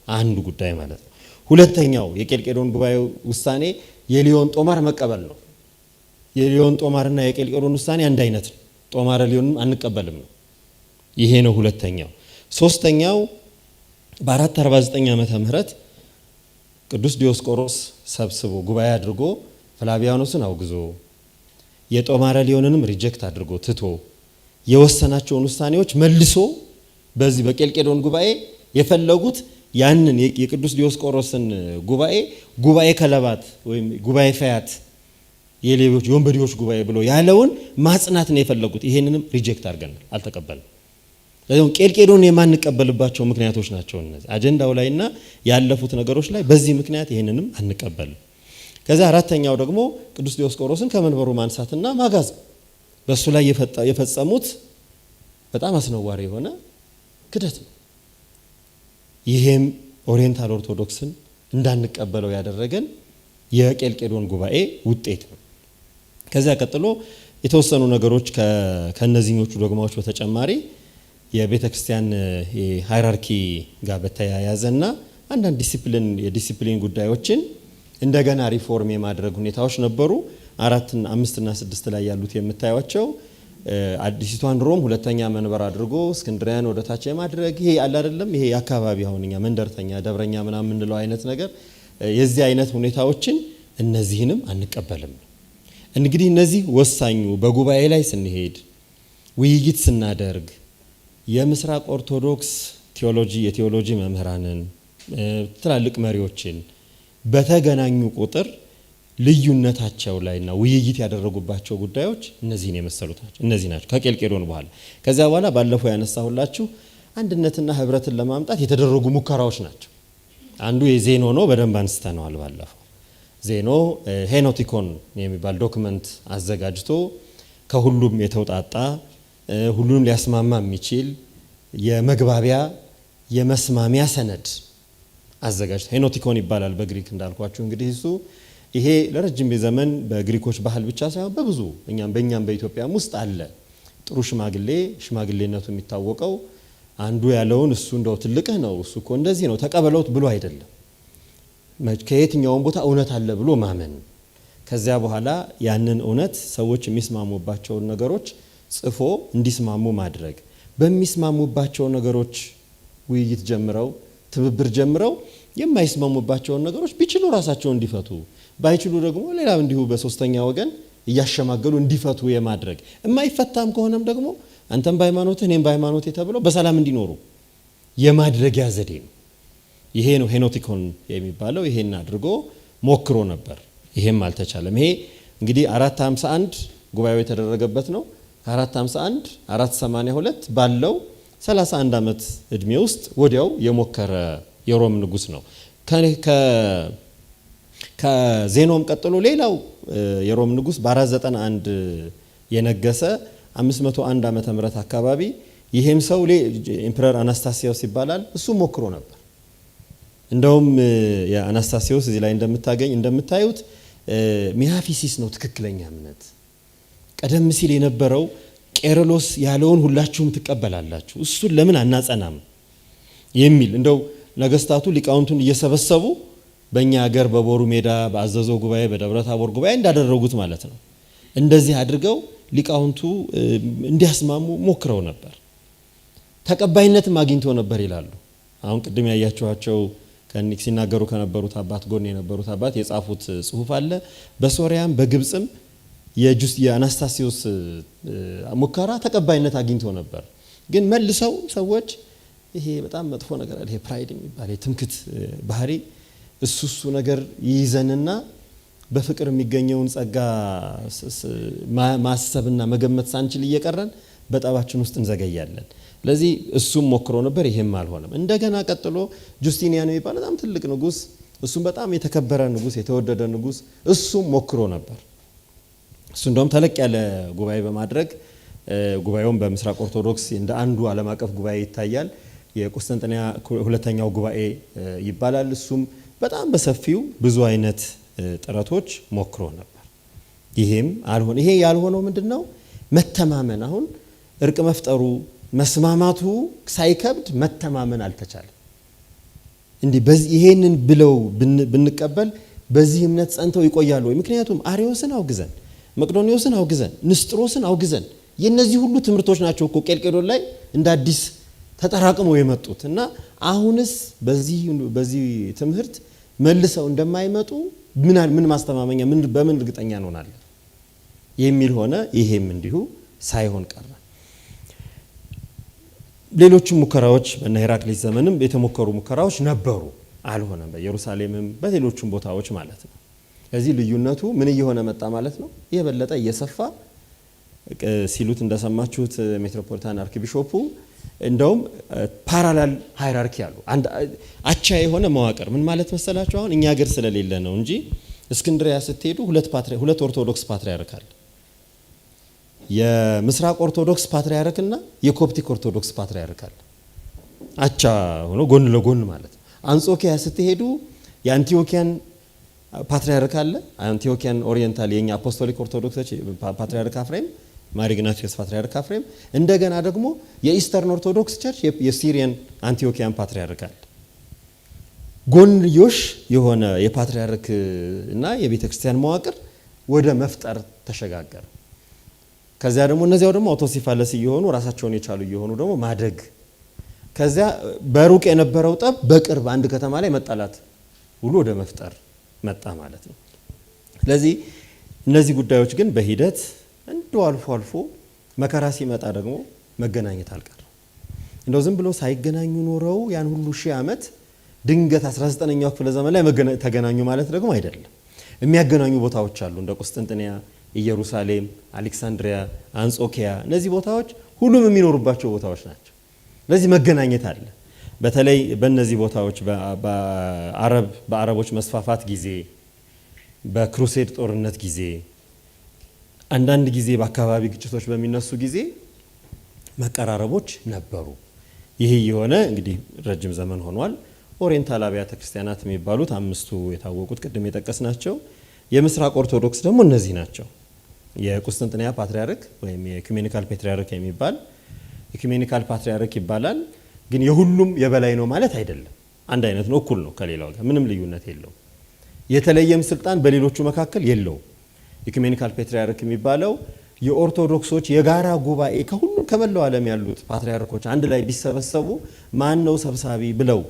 አንዱ ጉዳይ ማለት ነው። ሁለተኛው የቄልቄዶን ጉባኤ ውሳኔ የሊዮን ጦማር መቀበል ነው። የሊዮን ጦማርና የቄልቄዶን ውሳኔ አንድ አይነት ነው። ጦማረ ሊዮንም አንቀበልም ነው። ይሄ ነው ሁለተኛው። ሶስተኛው በ449 ዓመተ ምህረት ቅዱስ ዲዮስቆሮስ ሰብስቦ ጉባኤ አድርጎ ፍላቪያኖስን አውግዞ የጦማረ ሊዮንንም reject አድርጎ ትቶ የወሰናቸውን ውሳኔዎች መልሶ በዚህ በቄልቄዶን ጉባኤ የፈለጉት ያንን የቅዱስ ዲዮስቆሮስን ጉባኤ ጉባኤ ከለባት ወይም ጉባኤ ፈያት የሌቦች የወንበዴዎች ጉባኤ ብሎ ያለውን ማጽናት ነው የፈለጉት። ይሄንንም reject አድርገናል፣ አልተቀበልንም። ለዚህ ቄልቄዶን የማንቀበልባቸው ምክንያቶች ናቸው እነዚህ አጀንዳው ላይና ያለፉት ነገሮች ላይ በዚህ ምክንያት ይሄንንም አንቀበልም። ከዛ አራተኛው ደግሞ ቅዱስ ዲዮስቆሮስን ከመንበሩ ማንሳትና ማጋዝ በሱ ላይ የፈጸሙት በጣም አስነዋሪ የሆነ ክደት ነው። ይሄም Oriental ኦርቶዶክስን እንዳንቀበለው ያደረገን የቄልቄዶን ጉባኤ ውጤት ነው። ከዚያ ቀጥሎ የተወሰኑ ነገሮች ከነዚህኞቹ ዶግማዎች በተጨማሪ የቤተክርስቲያን hierarchy ጋር በተያያዘና አንዳንድ ዲሲፕሊን የዲሲፕሊን ጉዳዮችን እንደገና ሪፎርም የማድረግ ሁኔታዎች ነበሩ። 4 እና 5 እና 6 ላይ ያሉት የምታዩቸው አዲሲቷን ሮም ሁለተኛ መንበር አድርጎ እስክንድሪያን ወደ ታች የማድረግ ይሄ አለ አይደለም፣ ይሄ የአካባቢ አሁን እኛ መንደርተኛ ደብረኛ ምናምን የምንለው አይነት ነገር የዚህ አይነት ሁኔታዎችን እነዚህንም አንቀበልም። እንግዲህ እነዚህ ወሳኙ በጉባኤ ላይ ስንሄድ ውይይት ስናደርግ የምስራቅ ኦርቶዶክስ ቴዎሎጂ የቴዎሎጂ መምህራንን ትላልቅ መሪዎችን በተገናኙ ቁጥር ልዩነታቸው ላይና ውይይት ያደረጉባቸው ጉዳዮች እነዚህን የመሰሉት ናቸው። እነዚህ ናቸው ከቄልቄዶን በኋላ። ከዚያ በኋላ ባለፈው ያነሳሁላችሁ አንድነትና ህብረትን ለማምጣት የተደረጉ ሙከራዎች ናቸው። አንዱ የዜኖ ነው፣ በደንብ አንስተነዋል ባለፈው። ዜኖ ሄኖቲኮን የሚባል document አዘጋጅቶ ከሁሉም የተውጣጣ ሁሉንም ሊያስማማ የሚችል የመግባቢያ የመስማሚያ ሰነድ አዘጋጅቶ ሄኖቲኮን ይባላል በግሪክ እንዳልኳችሁ። እንግዲህ እሱ ይሄ ለረጅም ዘመን በግሪኮች ባህል ብቻ ሳይሆን በብዙ በእኛም በኢትዮጵያም ውስጥ አለ። ጥሩ ሽማግሌ ሽማግሌነቱ የሚታወቀው አንዱ ያለውን እሱ እንደው ትልቅህ ነው እሱ እኮ እንደዚህ ነው ተቀበለውት ብሎ አይደለም። ከየትኛውም ቦታ እውነት አለ ብሎ ማመን፣ ከዚያ በኋላ ያንን እውነት ሰዎች የሚስማሙባቸውን ነገሮች ጽፎ እንዲስማሙ ማድረግ፣ በሚስማሙባቸው ነገሮች ውይይት ጀምረው ትብብር ጀምረው የማይስማሙባቸውን ነገሮች ቢችሉ ራሳቸው እንዲፈቱ፣ ባይችሉ ደግሞ ሌላ እንዲሁ በሶስተኛ ወገን እያሸማገሉ እንዲፈቱ የማድረግ፣ የማይፈታም ከሆነም ደግሞ አንተም በሃይማኖትህ እኔም በሃይማኖቴ ተብለው በሰላም እንዲኖሩ የማድረጊያ ዘዴ ነው። ይሄ ነው ሄኖቲኮን የሚባለው። ይሄን አድርጎ ሞክሮ ነበር። ይሄም አልተቻለም። ይሄ እንግዲህ 451 ጉባኤው የተደረገበት ነው። ከ451 482 ባለው 31 ዓመት እድሜ ውስጥ ወዲያው የሞከረ የሮም ንጉስ ነው። ከዜኖም ቀጥሎ ሌላው የሮም ንጉስ በ491 የነገሰ 501 ዓመተ ምህረት አካባቢ፣ ይሄም ሰው Emperor አናስታሲዮስ ይባላል። እሱ ሞክሮ ነበር። እንደውም የአናስታሲዮስ እዚህ ላይ እንደምታዩት ሚያፊሲስ ነው ትክክለኛ እምነት። ቀደም ሲል የነበረው ቄርሎስ ያለውን ሁላችሁም ትቀበላላችሁ፣ እሱን ለምን አናጸናም የሚል እንደው ነገስታቱ ሊቃውንቱን እየሰበሰቡ በእኛ ሀገር በቦሩ ሜዳ በአዘዞ ጉባኤ በደብረ ታቦር ጉባኤ እንዳደረጉት ማለት ነው። እንደዚህ አድርገው ሊቃውንቱ እንዲያስማሙ ሞክረው ነበር። ተቀባይነትም አግኝቶ ነበር ይላሉ። አሁን ቅድም ያያችኋቸው ከኒክ ሲናገሩ ከነበሩት አባት ጎን የነበሩት አባት የጻፉት ጽሁፍ አለ። በሶሪያም በግብጽም የአናስታሲዮስ ሙከራ ተቀባይነት አግኝቶ ነበር። ግን መልሰው ሰዎች ይሄ በጣም መጥፎ ነገር አለ፣ ይሄ pride የሚባል የትምክት ባህሪ፣ እሱ ነገር ይይዘንና በፍቅር የሚገኘውን ጸጋ ማሰብና መገመት ሳንችል እየቀረን በጠባችን ውስጥ እንዘገያለን። ስለዚህ እሱም ሞክሮ ነበር፣ ይሄም አልሆነም። እንደገና ቀጥሎ ጁስቲኒያን የሚባል በጣም ትልቅ ንጉስ፣ እሱም በጣም የተከበረ ንጉስ፣ የተወደደ ንጉስ፣ እሱም ሞክሮ ነበር። እሱ እንደውም ተለቅ ያለ ጉባኤ በማድረግ ጉባኤውን በምስራቅ ኦርቶዶክስ እንደ አንዱ ዓለም አቀፍ ጉባኤ ይታያል። የቁስጥንጥንያ ሁለተኛው ጉባኤ ይባላል። እሱም በጣም በሰፊው ብዙ አይነት ጥረቶች ሞክሮ ነበር። ይሄም አልሆነ። ይሄ ያልሆነው ምንድነው? መተማመን። አሁን እርቅ መፍጠሩ መስማማቱ ሳይከብድ መተማመን አልተቻለም። እንዲህ በዚህ ይሄንን ብለው ብንቀበል በዚህ እምነት ጸንተው ይቆያሉ ወይ? ምክንያቱም አርዮስን አውግዘን፣ መቅዶኒዮስን አውግዘን፣ ንስጥሮስን አውግዘን የነዚህ ሁሉ ትምህርቶች ናቸው እኮ ቄልቄዶን ላይ እንደ አዲስ ተጠራቅመው የመጡት እና አሁንስ በዚህ ትምህርት መልሰው እንደማይመጡ ምን ማስተማመኛ በምን እርግጠኛ እንሆናለን የሚል ሆነ። ይሄም እንዲሁ ሳይሆን ቀረ። ሌሎችም ሙከራዎች በእነ ሄራክሊስ ዘመንም የተሞከሩ ሙከራዎች ነበሩ፣ አልሆነም። በኢየሩሳሌምም በሌሎችም ቦታዎች ማለት ነው። ስለዚህ ልዩነቱ ምን እየሆነ መጣ ማለት ነው? የበለጠ እየሰፋ ሲሉት እንደሰማችሁት ሜትሮፖሊታን archbishop ኡ እንደውም parallel hierarchy አሉ። አንድ አቻ የሆነ መዋቅር ምን ማለት መሰላችሁ? አሁን እኛ ሀገር ስለሌለ ነው እንጂ እስክንድሪያ ስትሄዱ ሁለት ኦርቶዶክስ ፓትሪያርክ አለ። የምስራቅ ኦርቶዶክስ ፓትሪያርክና የኮፕቲክ ኦርቶዶክስ ፓትሪያርክ አለ። አቻ ሆኖ ጎን ለጎን ማለት ነው። አንጾኪያ ስትሄዱ የአንቲዮኪያን ፓትሪያርክ አለ። Antiochian Oriental የኛ Apostolic ኦርቶዶክሶች ፓትሪያርክ አፍሬም፣ ማር ኢግናቲዮስ ፓትሪያርክ አፍሬም፣ እንደገና ደግሞ የ Eastern Orthodox Church የ Syrian Antiochian ፓትሪያርክ አለ። ጎንዮሽ የሆነ የፓትሪያርክ እና የቤተክርስቲያን መዋቅር ወደ መፍጠር ተሸጋገረ። ከዚያ ደግሞ እነዚያው ደግሞ autocephalous እየሆኑ ራሳቸውን የቻሉ እየሆኑ ደግሞ ማደግ፣ ከዚያ በሩቅ የነበረው ጠብ በቅርብ አንድ ከተማ ላይ መጣላት ሁሉ ወደ መፍጠር መጣ ማለት ነው። ስለዚህ እነዚህ ጉዳዮች ግን በሂደት እንደው አልፎ አልፎ መከራ ሲመጣ ደግሞ መገናኘት አልቀረም። እንደው ዝም ብሎ ሳይገናኙ ኖረው ያን ሁሉ ሺህ ዓመት ድንገት 19ኛው ክፍለ ዘመን ላይ ተገናኙ ማለት ደግሞ አይደለም። የሚያገናኙ ቦታዎች አሉ፣ እንደ ቁስጥንጥንያ፣ ኢየሩሳሌም፣ አሌክሳንድሪያ፣ አንጾኪያ። እነዚህ ቦታዎች ሁሉም የሚኖሩባቸው ቦታዎች ናቸው። ስለዚህ መገናኘት አለ። በተለይ በእነዚህ ቦታዎች በአረቦች መስፋፋት ጊዜ፣ በ crusade ጦርነት ጊዜ፣ አንዳንድ ጊዜ በአካባቢ ግጭቶች በሚነሱ ጊዜ መቀራረቦች ነበሩ። ይህ የሆነ እንግዲህ ረጅም ዘመን ሆኗል። Oriental አብያተ ክርስቲያናት የሚባሉት አምስቱ የታወቁት ቅድም የጠቀስናቸው፣ የምስራቅ ኦርቶዶክስ ደግሞ እነዚህ ናቸው። የቁስጥንጥንያ ፓትርያርክ ወይም የ ecumenical patriarch የሚባል፣ ecumenical patriarch ይባላል። ግን የሁሉም የበላይ ነው ማለት አይደለም። አንድ አይነት ነው፣ እኩል ነው ከሌላው ጋር፣ ምንም ልዩነት የለውም። የተለየም ስልጣን በሌሎቹ መካከል የለውም። Ecumenical patriarch የሚባለው የኦርቶዶክሶች የጋራ ጉባኤ፣ ከሁሉም ከመላው ዓለም ያሉት ፓትርያርኮች አንድ ላይ ቢሰበሰቡ ማን ነው ሰብሳቢ ብለው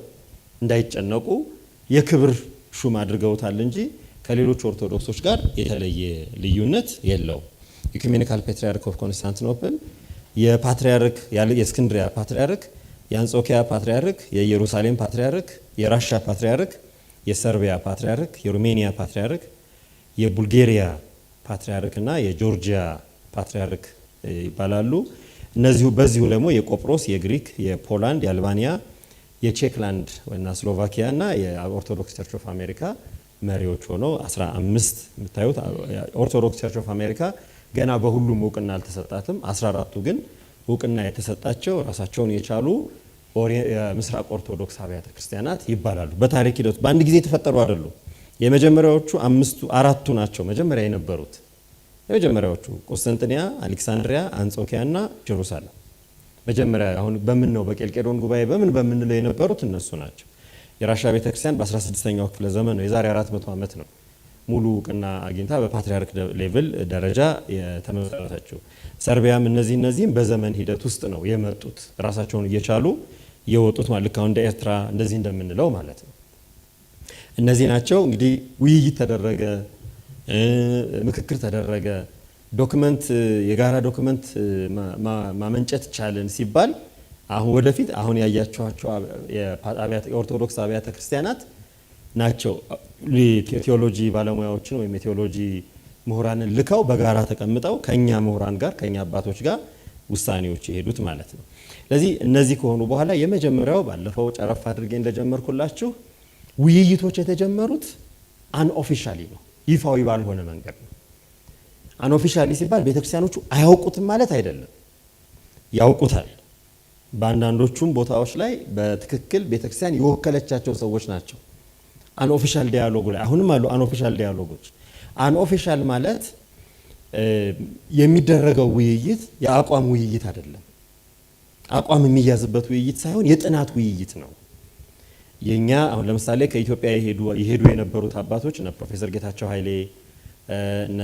እንዳይጨነቁ የክብር ሹም አድርገውታል እንጂ ከሌሎች ኦርቶዶክሶች ጋር የተለየ ልዩነት የለውም። Ecumenical Patriarch of Constantinople፣ የፓትርያርክ የእስክንድሪያ ፓትርያርክ፣ የአንጾኪያ ፓትርያርክ፣ የኢየሩሳሌም ፓትርያርክ፣ የራሻ ፓትርያርክ፣ የሰርቢያ ፓትርያርክ፣ የሩሜኒያ ፓትርያርክ፣ የቡልጌሪያ ፓትርያርክ እና የጆርጂያ ፓትርያርክ ይባላሉ። እነዚሁ በዚሁ ደግሞ የቆጵሮስ፣ የግሪክ፣ የፖላንድ፣ የአልባኒያ፣ የቼክላንድ እና ስሎቫኪያ እና የ Orthodox Church of America መሪዎች ሆነው 15 የምታዩት። Orthodox Church of America ገና በሁሉም እውቅና አልተሰጣትም። 14ቱ ግን እውቅና የተሰጣቸው ራሳቸውን የቻሉ የምስራቅ ኦርቶዶክስ አብያተ ክርስቲያናት ይባላሉ። በታሪክ ሂደቱ በአንድ ጊዜ የተፈጠሩ አይደሉም። የመጀመሪያዎቹ አምስቱ፣ አራቱ ናቸው መጀመሪያ የነበሩት። የመጀመሪያዎቹ ቁስጥንጥንያ፣ አሌክሳንድሪያ፣ አንጾኪያ እና ጀሩሳሌም። መጀመሪያ አሁን በምን ነው በቄልቄዶን ጉባኤ በምን በምንለው የነበሩት እነሱ ናቸው። የራሻ ቤተክርስቲያን በ16ኛው ክፍለ ዘመን ነው፣ የዛሬ 400 ዓመት ነው ሙሉ እውቅና አግኝታ በፓትሪያርክ level ደረጃ የተመሰረተችው። ሰርቢያም እነዚህም በዘመን ሂደት ውስጥ ነው የመጡት፣ ራሳቸውን እየቻሉ የወጡት ማለት፣ ልክ አሁን እንደ ኤርትራ እንደዚህ እንደምንለው ማለት ነው። እነዚህ ናቸው። እንግዲህ ውይይት ተደረገ፣ ምክክር ተደረገ፣ document፣ የጋራ document ማመንጨት ቻልን ሲባል አሁን ወደፊት አሁን ያያችኋቸው የኦርቶዶክስ አብያተ ክርስቲያናት ናቸው ቴዎሎጂ ባለሙያዎችን ወይም የቴዎሎጂ ምሁራንን ልከው በጋራ ተቀምጠው ከኛ ምሁራን ጋር፣ ከኛ አባቶች ጋር ውሳኔዎች የሄዱት ማለት ነው። ስለዚህ እነዚህ ከሆኑ በኋላ የመጀመሪያው ባለፈው ጨረፍ አድርጌ እንደጀመርኩላችሁ ውይይቶች የተጀመሩት unofficially ነው፣ ይፋዊ ባልሆነ መንገድ ነው። Unofficially ሲባል ቤተክርስቲያኖቹ አያውቁትም ማለት አይደለም፣ ያውቁታል። በአንዳንዶቹም ቦታዎች ላይ በትክክል ቤተክርስቲያን የወከለቻቸው ሰዎች ናቸው። Unofficial dialogue ላይ አሁንም አሉ unofficial dialogue ኦች። Unofficial ማለት የሚደረገው ውይይት የአቋም ውይይት አይደለም። አቋም የሚያዝበት ውይይት ሳይሆን የጥናት ውይይት ነው። የኛ አሁን ለምሳሌ ከኢትዮጵያ የሄዱ የነበሩት አባቶች እነ ፕሮፌሰር ጌታቸው ኃይሌ፣ እነ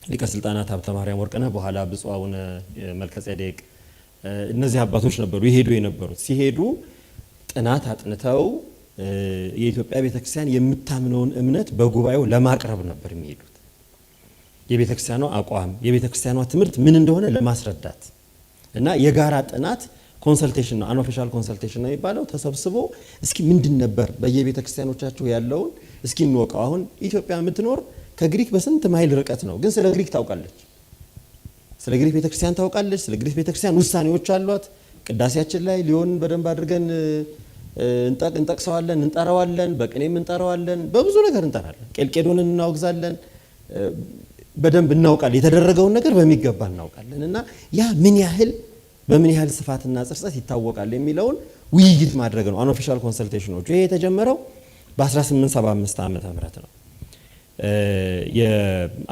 ሊቀ ስልጣናት ሀብተ ማርያም ወርቅነህ፣ በኋላ ብፁዕ አቡነ መልከጼዴቅ፣ እነዚህ አባቶች ነበሩ የሄዱ የነበሩት። ሲሄዱ ጥናት አጥንተው የኢትዮጵያ ቤተክርስቲያን የምታምነውን እምነት በጉባኤው ለማቅረብ ነበር የሚሄዱት። የቤተክርስቲያኗ አቋም፣ የቤተክርስቲያኗ ትምህርት ምን እንደሆነ ለማስረዳት እና የጋራ ጥናት consultation ነው፣ unofficial consultation ነው የሚባለው። ተሰብስቦ እስኪ ምንድን ነበር በየቤተ ክርስቲያኖቻችሁ ያለውን እስኪ እንወቀው። አሁን ኢትዮጵያ የምትኖር ከግሪክ በስንት ማይል ርቀት ነው፣ ግን ስለ ግሪክ ታውቃለች። ስለ ግሪክ ቤተክርስቲያን ታውቃለች። ስለ ግሪክ ቤተክርስቲያን ውሳኔዎች አሏት። ቅዳሴያችን ላይ ሊዮን በደንብ አድርገን እንጠቅሰዋለን፣ እንጠራዋለን፣ በቅኔም እንጠራዋለን፣ በብዙ ነገር እንጠራለን። ቄልቄዶንን እናወግዛለን። በደንብ እናውቃለን። የተደረገውን ነገር በሚገባ እናውቃለን። እና ያ ምን ያህል፣ በምን ያህል ስፋትና ጽርጸት ይታወቃል የሚለውን ውይይት ማድረግ ነው። Unofficial consultation ኦቹ ይሄ የተጀመረው በ1875 ዓመተ ምህረት ነው። የ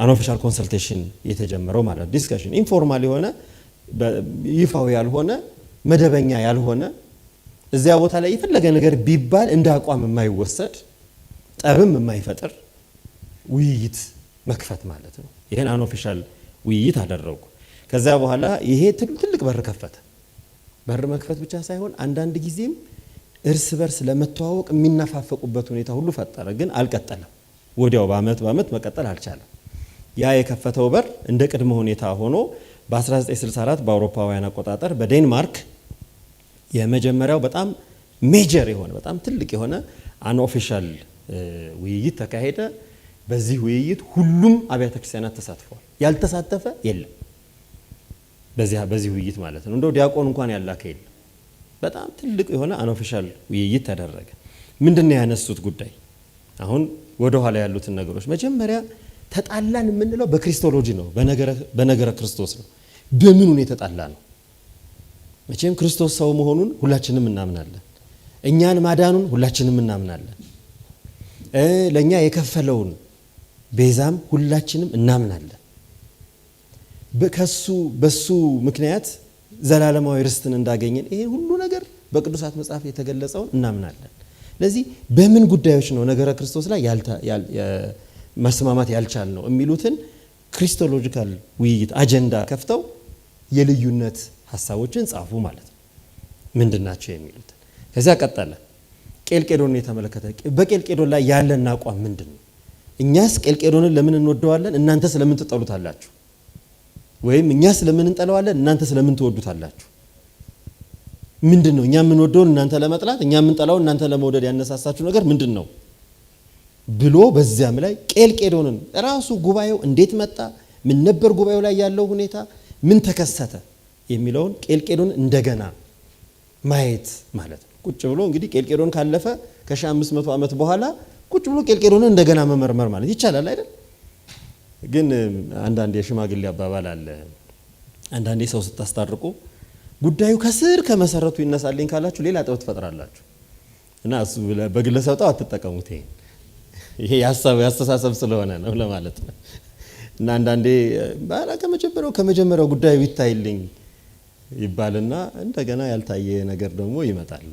unofficial consultation የተጀመረው ማለት discussion፣ informal የሆነ፣ ይፋዊ ያልሆነ፣ መደበኛ ያልሆነ፣ እዚያ ቦታ ላይ የፈለገ ነገር ቢባል እንደ አቋም የማይወሰድ፣ ጠብም የማይፈጥር ውይይት መክፈት ማለት ነው። ይህን unofficial ውይይት አደረጉ። ከዚያ በኋላ ይሄ ትልቅ በር ከፈተ። በር መክፈት ብቻ ሳይሆን አንዳንድ ጊዜም እርስ በርስ ለመተዋወቅ የሚነፋፈቁበት ሁኔታ ሁሉ ፈጠረ። ግን አልቀጠለም። ወዲያው በአመት በአመት መቀጠል አልቻለም። ያ የከፈተው በር እንደ ቅድመ ሁኔታ ሆኖ በ1964 በአውሮፓውያን አቆጣጠር በዴንማርክ የመጀመሪያው በጣም major የሆነ፣ በጣም ትልቅ የሆነ unofficial ውይይት ተካሄደ። በዚህ ውይይት ሁሉም አብያተ ክርስቲያናት ተሳትፈዋል። ያልተሳተፈ የለም። በዚህ ውይይት ማለት ነው። እንደው ዲያቆን እንኳን ያላከ የለም። በጣም ትልቅ የሆነ unofficial ውይይት ተደረገ። ምንድን ነው ያነሱት ጉዳይ? አሁን ወደ ኋላ ያሉትን ነገሮች፣ መጀመሪያ ተጣላን የምንለው በ Christology ነው፣ በነገረ ክርስቶስ ነው። በምኑ ነው የተጣላነው? መቼም ክርስቶስ ሰው መሆኑን ሁላችንም እናምናለን። እኛን ማዳኑን ሁላችንም እናምናለን። ለእኛ የከፈለውን ቤዛም ሁላችንም እናምናለን። ከሱ በሱ ምክንያት ዘላለማዊ ርስትን እንዳገኘን፣ ይሄ ሁሉ ነገር በቅዱሳት መጽሐፍ የተገለጸውን እናምናለን። ስለዚህ በምን ጉዳዮች ነው ነገረ ክርስቶስ ላይ መስማማት ያልቻልነው የሚሉትን Christological ውይይት አጀንዳ ከፍተው የልዩነት ሀሳቦችን ጻፉ ማለት ነው። ምንድን ናቸው የሚሉትን። ከዚያ ቀጠለ። ቄልቄዶንን የተመለከተ፣ በቄልቄዶን ላይ ያለን አቋም ምንድን ነው? እኛስ ቄልቄዶንን ለምን እንወደዋለን? እናንተስ ለምን ትጠሉታላችሁ? ወይም እኛስ ለምን እንጠለዋለን? እናንተስ ለምን ትወዱታላችሁ? ምንድን ነው እኛ የምንወደውን እናንተ ለመጥላት፣ እኛ የምንጠላውን እናንተ ለመውደድ ያነሳሳችሁ ነገር ምንድን ነው ብሎ በዚያም ላይ ቄልቄዶንን ራሱ ጉባኤው እንዴት መጣ፣ ምን ነበር ጉባኤው ላይ ያለው ሁኔታ፣ ምን ተከሰተ የሚለውን ቄልቄዶን እንደገና ማየት ማለት ነው። ቁጭ ብሎ እንግዲህ ቄልቄዶን ካለፈ ከ1500 ዓመት በኋላ ቁጭ ብሎ ቄልቄዶንን እንደገና መመርመር ማለት ይቻላል አይደል? ግን አንዳንድ የሽማግሌ አባባል አለ። አንዳንዴ ሰው ስታስታርቁ ጉዳዩ ከስር ከመሰረቱ ይነሳልኝ ካላችሁ ሌላ ጠብ ትፈጥራላችሁ። እና እሱ በግለሰብ ጠብ አትጠቀሙት። ይሄ ያስተሳሰብ ስለሆነ ነው ለማለት ነው። እና አንዳንዴ ባላ ከመጀመሪያው ጉዳዩ ይታይልኝ ይባልና እንደገና ያልታየ ነገር ደግሞ ይመጣል።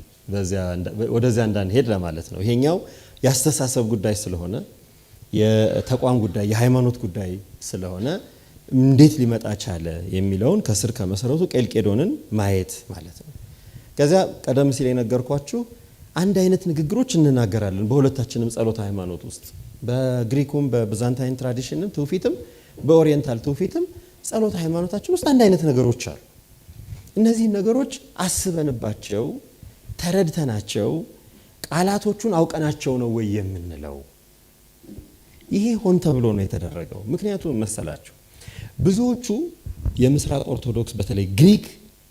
ወደዚያ እንዳንሄድ ለማለት ነው። ይሄኛው ያስተሳሰብ ጉዳይ ስለሆነ፣ የተቋም ጉዳይ፣ የሃይማኖት ጉዳይ ስለሆነ እንዴት ሊመጣ ቻለ የሚለውን ከስር ከመሰረቱ ቄልቄዶንን ማየት ማለት ነው። ከዚያ ቀደም ሲል የነገርኳችሁ አንድ አይነት ንግግሮች እንናገራለን በሁለታችንም ጸሎተ ሃይማኖት ውስጥ፣ በግሪኩም በ Byzantine tradition ም ትውፊትም በ Oriental ትውፊትም ጸሎተ ሃይማኖታችን ውስጥ አንድ አይነት ነገሮች አሉ። እነዚህ ነገሮች አስበንባቸው፣ ተረድተናቸው፣ ቃላቶቹን አውቀናቸው ነው ወይ የምንለው? ይሄ ሆን ተብሎ ነው የተደረገው። ምክንያቱም መሰላችሁ ብዙዎቹ የምስራቅ ኦርቶዶክስ፣ በተለይ ግሪክ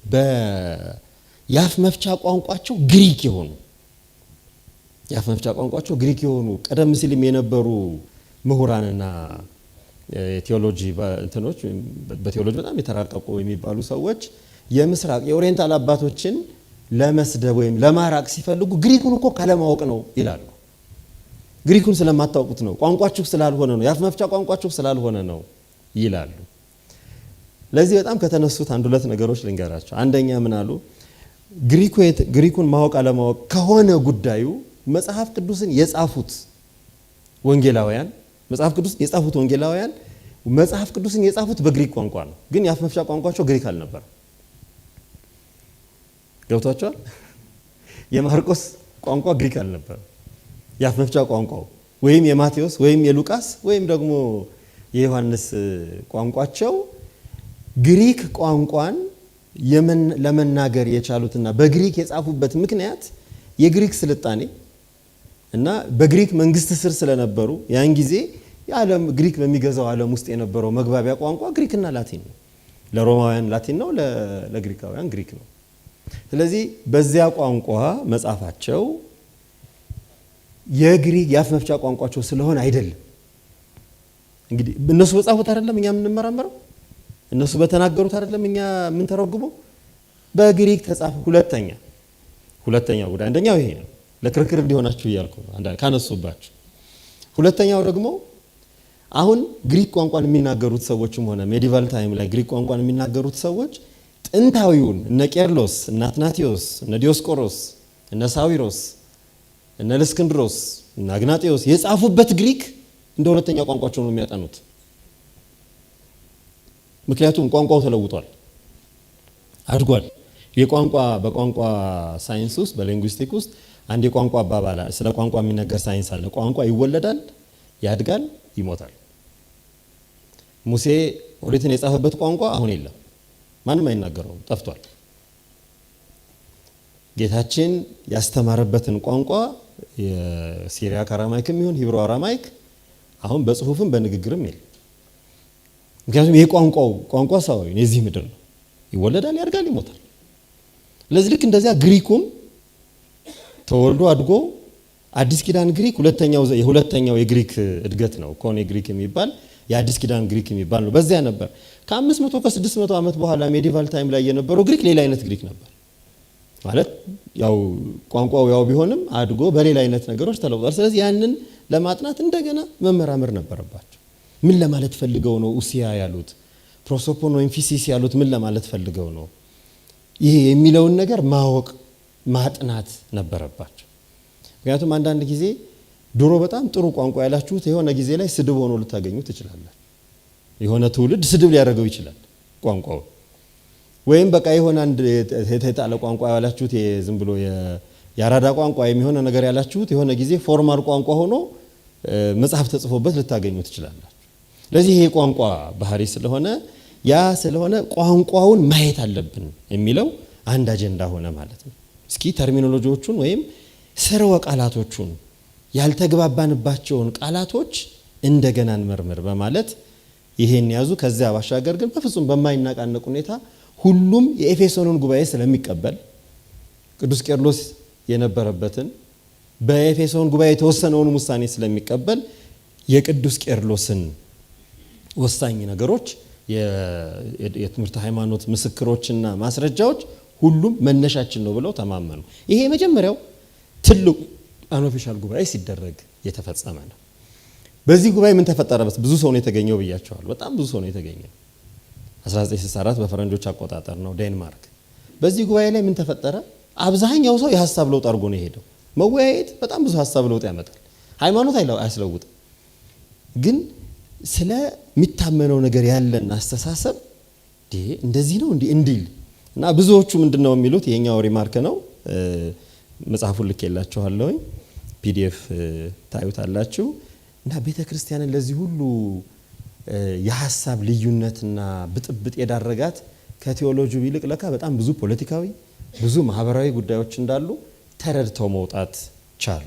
በያፍ መፍቻ ቋንቋቸው ግሪክ የሆኑ፣ የአፍ መፍቻ ቋንቋቸው ግሪክ የሆኑ፣ ቀደም ሲልም የነበሩ ምሁራንና የቴዎሎጂ እንትኖች፣ በቴዎሎጂ በጣም የተራቀቁ የሚባሉ ሰዎች የምስራቅ የ Oriental አባቶችን ለመስደብ ወይም ለማራቅ ሲፈልጉ ግሪኩን እኮ ካለማወቅ ነው ይላሉ። ግሪኩን ስለማታውቁት ነው፣ ቋንቋችሁ ስላልሆነ ነው፣ የአፍ መፍቻ ቋንቋችሁ ስላልሆነ ነው ይላሉ። ለዚህ በጣም ከተነሱት አንድ ሁለት ነገሮች ልንገራችሁ። አንደኛ ምን አሉ? ግሪኩን ማወቅ አለማወቅ ከሆነ ጉዳዩ መጽሐፍ ቅዱስን የጻፉት ወንጌላውያን፣ መጽሐፍ ቅዱስን የጻፉት ወንጌላውያን መጽሐፍ ቅዱስን የጻፉት በግሪክ ቋንቋ ነው። ግን የአፍ መፍቻ ቋንቋቸው ግሪክ አልነበረም። ገብቷችኋል? የማርቆስ ቋንቋ ግሪክ አልነበረም። የአፍ መፍቻ ቋንቋው ወይም የማቴዎስ ወይም የሉቃስ ወይም ደግሞ የዮሐንስ ቋንቋቸው ግሪክ ቋንቋን ለመናገር የቻሉትና በግሪክ የጻፉበት ምክንያት የግሪክ ስልጣኔ እና በግሪክ መንግስት ስር ስለነበሩ፣ ያን ጊዜ የዓለም ግሪክ በሚገዛው ዓለም ውስጥ የነበረው መግባቢያ ቋንቋ ግሪክና ላቲን ነው። ለሮማውያን ላቲን ነው፣ ለግሪካውያን ግሪክ ነው። ስለዚህ በዚያ ቋንቋ መጻፋቸው የግሪክ የአፍ መፍቻ ቋንቋቸው ስለሆነ አይደለም። እንግዲህ እነሱ በጻፉት አይደለም እኛ የምንመራመረው፣ እነሱ በተናገሩት አይደለም እኛ የምንተረጉመው፣ በግሪክ ተጻፈ። ሁለተኛው ጉዳይ፣ አንደኛው ይሄ ነው፣ ለክርክር እንዲሆናችሁ እያልኩ ነው፣ አንዳንድ ካነሱባችሁ። ሁለተኛው ደግሞ አሁን ግሪክ ቋንቋን የሚናገሩት ሰዎችም ሆነ medieval time ላይ ግሪክ ቋንቋን የሚናገሩት ሰዎች ጥንታዊውን እነ ቄርሎስ፣ እነ አትናቴዎስ፣ እነ ዲዮስቆሮስ፣ እነ ሳዊሮስ፣ እነ እለእስክንድሮስ፣ እነ አግናጤዎስ የጻፉበት ግሪክ እንደ ሁለተኛ ቋንቋቸው ነው የሚያጠኑት። ምክንያቱም ቋንቋው ተለውጧል፣ አድጓል። በቋንቋ ሳይንስ ውስጥ፣ በ linguistic ውስጥ አንድ የቋንቋ አባባል፣ ስለ ቋንቋ የሚነገር ሳይንስ አለ። ቋንቋ ይወለዳል፣ ያድጋል፣ ይሞታል። ሙሴ ኦሪትን የጻፈበት ቋንቋ አሁን የለም፣ ማንም አይናገረውም፣ ጠፍቷል። ጌታችን ያስተማረበትን ቋንቋ የ Syriac Aramaic ም ይሁን Hebrew Aramaic አሁን በጽሁፍም በንግግርም የለም። ምክንያቱም ይሄ ቋንቋው ቋንቋ ሰዋዊ ነው፣ የዚህ ምድር ነው። ይወለዳል፣ ያድጋል፣ ይሞታል። ስለዚህ ልክ እንደዚያ ግሪኩም ተወልዶ አድጎ አዲስ ኪዳን ግሪክ የሁለተኛው የግሪክ እድገት ነው። ኮኔ ግሪክ የሚባል የአዲስ ኪዳን ግሪክ የሚባል ነው። በዚያ ነበር። ከ500 ከ600 ዓመት በኋላ medieval time ላይ የነበረው ግሪክ ሌላ አይነት ግሪክ ነበር። ማለት ያው ቋንቋው ያው ቢሆንም አድጎ በሌላ አይነት ነገሮች ተለውጧል። ስለዚህ ያንን ለማጥናት እንደገና መመራመር ነበረባቸው። ምን ለማለት ፈልገው ነው ኡሲያ ያሉት፣ ፕሮሶፖን ወይም ፊሲስ ያሉት ምን ለማለት ፈልገው ነው ይሄ የሚለውን ነገር ማወቅ ማጥናት ነበረባቸው። ምክንያቱም አንዳንድ ጊዜ ድሮ በጣም ጥሩ ቋንቋ ያላችሁት የሆነ ጊዜ ላይ ስድብ ሆኖ ልታገኙ ትችላላችሁ። የሆነ ትውልድ ስድብ ሊያደርገው ይችላል ቋንቋው፣ ወይም በቃ የሆነ አንድ የተጣለ ቋንቋ ያላችሁት ዝም ብሎ የአራዳ ቋንቋ የሚሆነ ነገር ያላችሁት የሆነ ጊዜ formal ቋንቋ ሆኖ መጽሐፍ ተጽፎበት ልታገኙ ትችላላችሁ። ለዚህ ይሄ ቋንቋ ባህሪ ስለሆነ ያ ስለሆነ ቋንቋውን ማየት አለብን የሚለው አንድ አጀንዳ ሆነ ማለት ነው። እስኪ terminology ዎቹን ወይም ስርወ ቃላቶቹን ያልተግባባንባቸውን ቃላቶች እንደገና እንመርምር በማለት ይሄን ያዙ። ከዚያ ባሻገር ግን በፍጹም በማይናቃነቅ ሁኔታ ሁሉም የኤፌሶንን ጉባኤ ስለሚቀበል ቅዱስ ቄርሎስ የነበረበትን በኤፌሶን ጉባኤ የተወሰነውን ውሳኔ ስለሚቀበል የቅዱስ ቄርሎስን ወሳኝ ነገሮች የትምህርት ሃይማኖት ምስክሮችና ማስረጃዎች ሁሉም መነሻችን ነው ብለው ተማመኑ። ይሄ የመጀመሪያው ትልቁ unofficial ጉባኤ ሲደረግ የተፈጸመ ነው። በዚህ ጉባኤ ምን ተፈጠረበት? ብዙ ሰው ነው የተገኘው ብያቸዋለሁ። በጣም ብዙ ሰው ነው የተገኘው። 1964 በፈረንጆች አቆጣጠር ነው ዴንማርክ። በዚህ ጉባኤ ላይ ምን ተፈጠረ? አብዛኛው ሰው የሀሳብ ለውጥ አድርጎ ነው የሄደው። መወያየት በጣም ብዙ ሀሳብ ለውጥ ያመጣል። ሃይማኖት አያስለውጥም፣ ግን ስለሚታመነው ነገር ያለን አስተሳሰብ እንደዚህ ነው እንዲህ እንዲል እና ብዙዎቹ ምንድነው የሚሉት የኛው remark ነው። መጽሐፉን ልኬላችኋለሁኝ PDF ታዩታላችሁ። እና ቤተክርስቲያንን ለዚህ ሁሉ የሀሳብ ልዩነትና ብጥብጥ የዳረጋት ከቴዎሎጂው ይልቅ ለካ በጣም ብዙ ፖለቲካዊ ብዙ ማህበራዊ ጉዳዮች እንዳሉ ተረድተው መውጣት ቻሉ።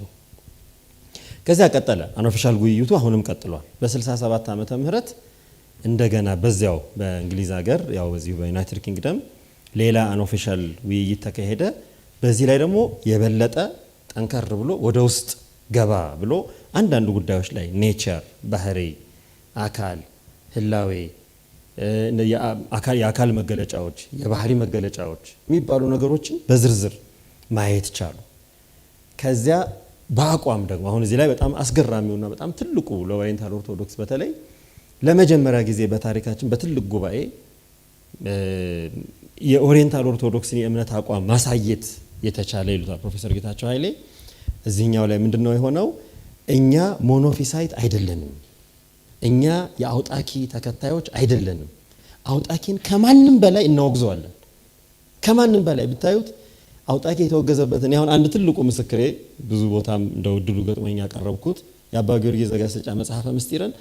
ከዚያ ቀጠለ unofficial ውይይቱ አሁንም ቀጥሏል። በ67 ዓመተ ምህረት እንደገና በዚያው በእንግሊዝ ሀገር ያው በዚሁ በዩናይትድ ኪንግደም ሌላ unofficial ውይይት ተካሄደ። በዚህ ላይ ደግሞ የበለጠ ጠንከር ብሎ ወደ ውስጥ ገባ ብሎ አንዳንድ ጉዳዮች ላይ nature፣ ባህሪ፣ አካል፣ ህላዌ፣ የአካል መገለጫዎች፣ የባህሪ መገለጫዎች የሚባሉ ነገሮችን በዝርዝር ማየት ቻሉ። ከዚያ በአቋም ደግሞ አሁን እዚህ ላይ በጣም አስገራሚውና በጣም ትልቁ ለ Oriental Orthodox በተለይ ለመጀመሪያ ጊዜ በታሪካችን በትልቅ ጉባኤ የ Oriental Orthodox ን የእምነት አቋም ማሳየት የተቻለ ይሉታል ፕሮፌሰር ጌታቸው ኃይሌ። እዚህኛው ላይ ምንድነው የሆነው? እኛ Monophysite አይደለንም። እኛ የአውጣኪ ተከታዮች አይደለንም። አውጣኪን ከማንም በላይ እናወግዘዋለን። ከማንም በላይ ብታዩት አውጣኪ የተወገዘበትን አሁን አንድ ትልቁ ምስክሬ ብዙ ቦታም እንደው እድሉ ገጥሞኝ ያቀረብኩት የአባ ጊዮርጊስ ዘጋስጫ መጽሐፈ ምስጢርን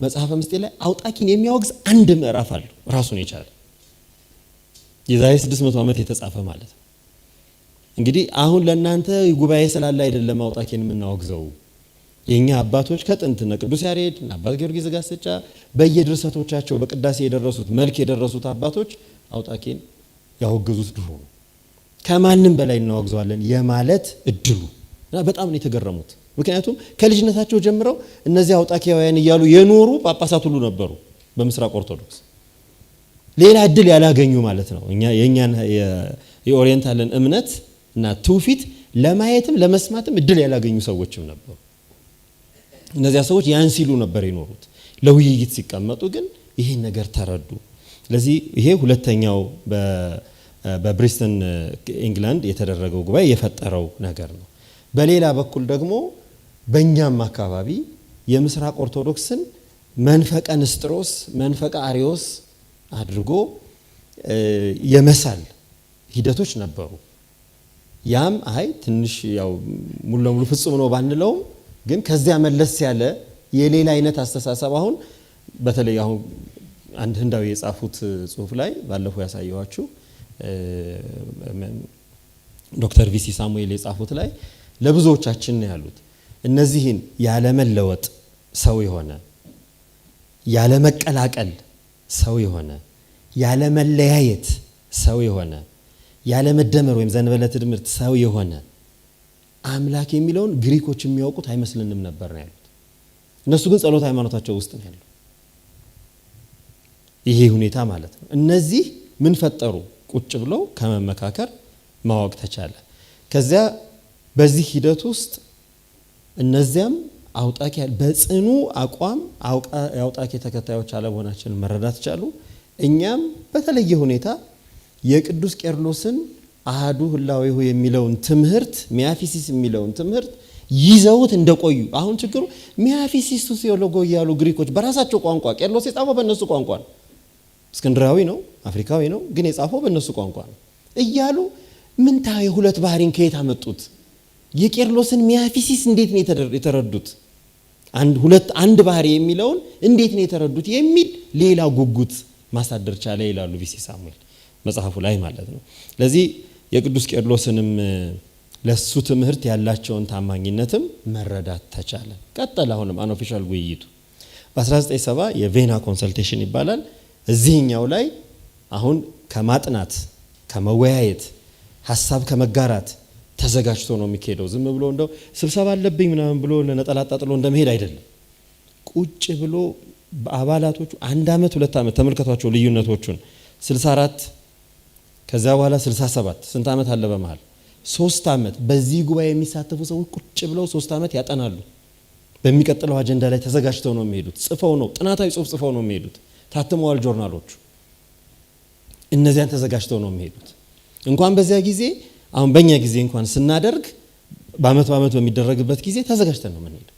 መጽሐፈ ምስጢር ላይ አውጣኪን የሚያወግዝ አንድ ምዕራፍ አለው ራሱን የቻለ የዛሬ 600 ዓመት የተጻፈ ማለት ነው። እንግዲህ አሁን ለእናንተ ጉባኤ ስላለ አይደለም አውጣኪን የምናወግዘው። የኛ አባቶች ከጥንት እነ ቅዱስ ያሬድ እና አባ ጊዮርጊስ ዘጋስጫ በየድርሰቶቻቸው በቅዳሴ የደረሱት መልክ የደረሱት አባቶች አውጣኪን ያወገዙት ድሮ ነው። ከማንም በላይ እናወግዘዋለን የማለት እድሉ እና በጣም ነው የተገረሙት። ምክንያቱም ከልጅነታቸው ጀምረው እነዚህ አውጣኪያውያን እያሉ የኖሩ ጳጳሳት ሁሉ ነበሩ በምስራቅ ኦርቶዶክስ። ሌላ እድል ያላገኙ ማለት ነው። እኛ የኛን የኦሪየንታልን እምነት እና ትውፊት ለማየትም ለመስማትም እድል ያላገኙ ሰዎችም ነበሩ። እነዚያ ሰዎች ያን ሲሉ ነበር የኖሩት። ለውይይት ሲቀመጡ ግን ይሄን ነገር ተረዱ። ስለዚህ ይሄ ሁለተኛው በብሪስተን ኢንግላንድ የተደረገው ጉባኤ የፈጠረው ነገር ነው። በሌላ በኩል ደግሞ በእኛም አካባቢ የምስራቅ ኦርቶዶክስን መንፈቀ ንስጥሮስ መንፈቀ አሪዮስ አድርጎ የመሳል ሂደቶች ነበሩ። ያም አይ ትንሽ ያው ሙሉ ለሙሉ ፍጹም ነው ባንለውም ግን ከዚያ መለስ ያለ የሌላ አይነት አስተሳሰብ አሁን በተለይ አሁን አንድ ህንዳዊ የጻፉት ጽሁፍ ላይ ባለፈው ያሳየኋችሁ ዶክተር ቪሲ ሳሙኤል የጻፉት ላይ ለብዙዎቻችን ነው ያሉት። እነዚህን ያለመለወጥ ሰው የሆነ፣ ያለመቀላቀል ሰው የሆነ፣ ያለመለያየት ሰው የሆነ፣ ያለመደመር ወይም ዘንበለ ትድምርት ሰው የሆነ አምላክ የሚለውን ግሪኮች የሚያውቁት አይመስልንም ነበር ነው ያሉት። እነሱ ግን ጸሎተ ሃይማኖታቸው ውስጥ ነው ያለው ይሄ ሁኔታ ማለት ነው። እነዚህ ምን ፈጠሩ? ቁጭ ብለው ከመመካከር ማወቅ ተቻለ። ከዚያ በዚህ ሂደት ውስጥ እነዚያም አውጣኪ በጽኑ አቋም የአውጣኪ ተከታዮች አለመሆናችንን መረዳት ቻሉ። እኛም በተለየ ሁኔታ የቅዱስ ቄርሎስን አሐዱ ህላዌሁ የሚለውን ትምህርት፣ ሚያፊሲስ የሚለውን ትምህርት ይዘውት እንደቆዩ፣ አሁን ችግሩ ሚያፊሲስ ቴዎሎጎ እያሉ ግሪኮች በራሳቸው ቋንቋ፣ ቄርሎስ የጻፈው በእነሱ ቋንቋ ነው። እስክንድራዊ ነው፣ አፍሪካዊ ነው፣ ግን የጻፈው በእነሱ ቋንቋ ነው እያሉ ምንታ የሁለት ባህሪን ከየት አመጡት? የቄርሎስን ሚያፊሲስ እንዴት ነው የተረዱት? አንድ ሁለት አንድ ባህሪ የሚለውን እንዴት ነው የተረዱት የሚል ሌላ ጉጉት ማሳደር ቻለ ይላሉ ቪሲ ሳሙኤል መጽሐፉ ላይ ማለት ነው። ለዚህ የቅዱስ ቄርሎስንም ለሱ ትምህርት ያላቸውን ታማኝነትም መረዳት ተቻለ። ቀጠለ አሁንም unofficial ውይይቱ በ1970 የቬና consultation ይባላል። እዚህኛው ላይ አሁን ከማጥናት፣ ከመወያየት፣ ሀሳብ ከመጋራት ተዘጋጅቶ ነው የሚካሄደው። ዝም ብሎ እንደው ስብሰባ አለብኝ ምናምን ብሎ ነጠላ ጣጥሎ እንደመሄድ አይደለም። ቁጭ ብሎ በአባላቶቹ አንድ አመት 2 አመት ተመልከቷቸው ልዩነቶቹን፣ 64 ከዛ በኋላ 67፣ ስንት አመት አለ በመሃል? 3 አመት። በዚህ ጉባኤ የሚሳተፉ ሰዎች ቁጭ ብለው 3 አመት ያጠናሉ። በሚቀጥለው አጀንዳ ላይ ተዘጋጅተው ነው የሚሄዱት። ጽፈው ነው፣ ጥናታዊ ጽሁፍ ጽፈው ነው የሚሄዱት። ታትመዋል ጆርናሎቹ። እነዚያን ተዘጋጅተው ነው የሚሄዱት። እንኳን በዚያ ጊዜ፣ አሁን በእኛ ጊዜ እንኳን ስናደርግ በአመት በአመት በሚደረግበት ጊዜ ተዘጋጅተን ነው የምንሄደው።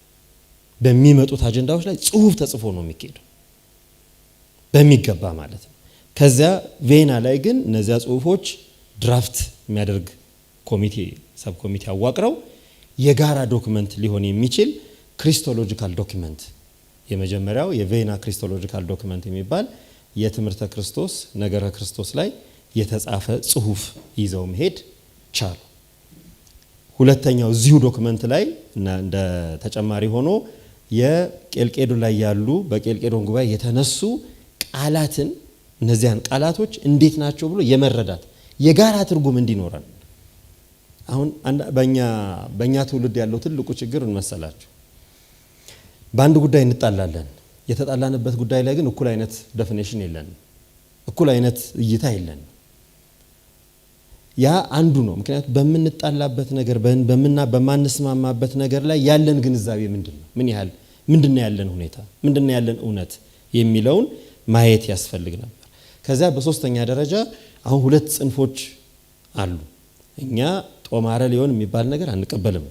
በሚመጡት አጀንዳዎች ላይ ጽሁፍ ተጽፎ ነው የሚካሄደው በሚገባ ማለት ነው። ከዚያ ቬና ላይ ግን እነዚያ ጽሁፎች draft የሚያደርግ ኮሚቴ፣ sub ኮሚቴ አዋቅረው የጋራ document ሊሆን የሚችል Christological document፣ የመጀመሪያው የቬና Christological document የሚባል የትምህርተ ክርስቶስ፣ ነገረ ክርስቶስ ላይ የተጻፈ ጽሁፍ ይዘው መሄድ ቻሉ። ሁለተኛው እዚሁ document ላይ እንደ ተጨማሪ ሆኖ የቄልቄዶን ላይ ያሉ፣ በቄልቄዶን ጉባኤ የተነሱ ቃላትን፣ እነዚያን ቃላቶች እንዴት ናቸው ብሎ የመረዳት የጋራ ትርጉም እንዲኖረን። አሁን በእኛ ትውልድ ያለው ትልቁ ችግር ምን መሰላችሁ? በአንድ ጉዳይ እንጣላለን። የተጣላንበት ጉዳይ ላይ ግን እኩል አይነት definition የለንም። እኩል አይነት እይታ የለንም። ያ አንዱ ነው። ምክንያቱም በምንጣላበት ነገር፣ በማንስማማበት ነገር ላይ ያለን ግንዛቤ ምንድነው? ምን ያህል፣ ምንድነው ያለን ሁኔታ፣ ምንድነው ያለን እውነት የሚለውን ማየት ያስፈልግ ነበር። ከዚያ በሶስተኛ ደረጃ አሁን ሁለት ጽንፎች አሉ። እኛ ጦማረ ሊዮን የሚባል ነገር አንቀበልም።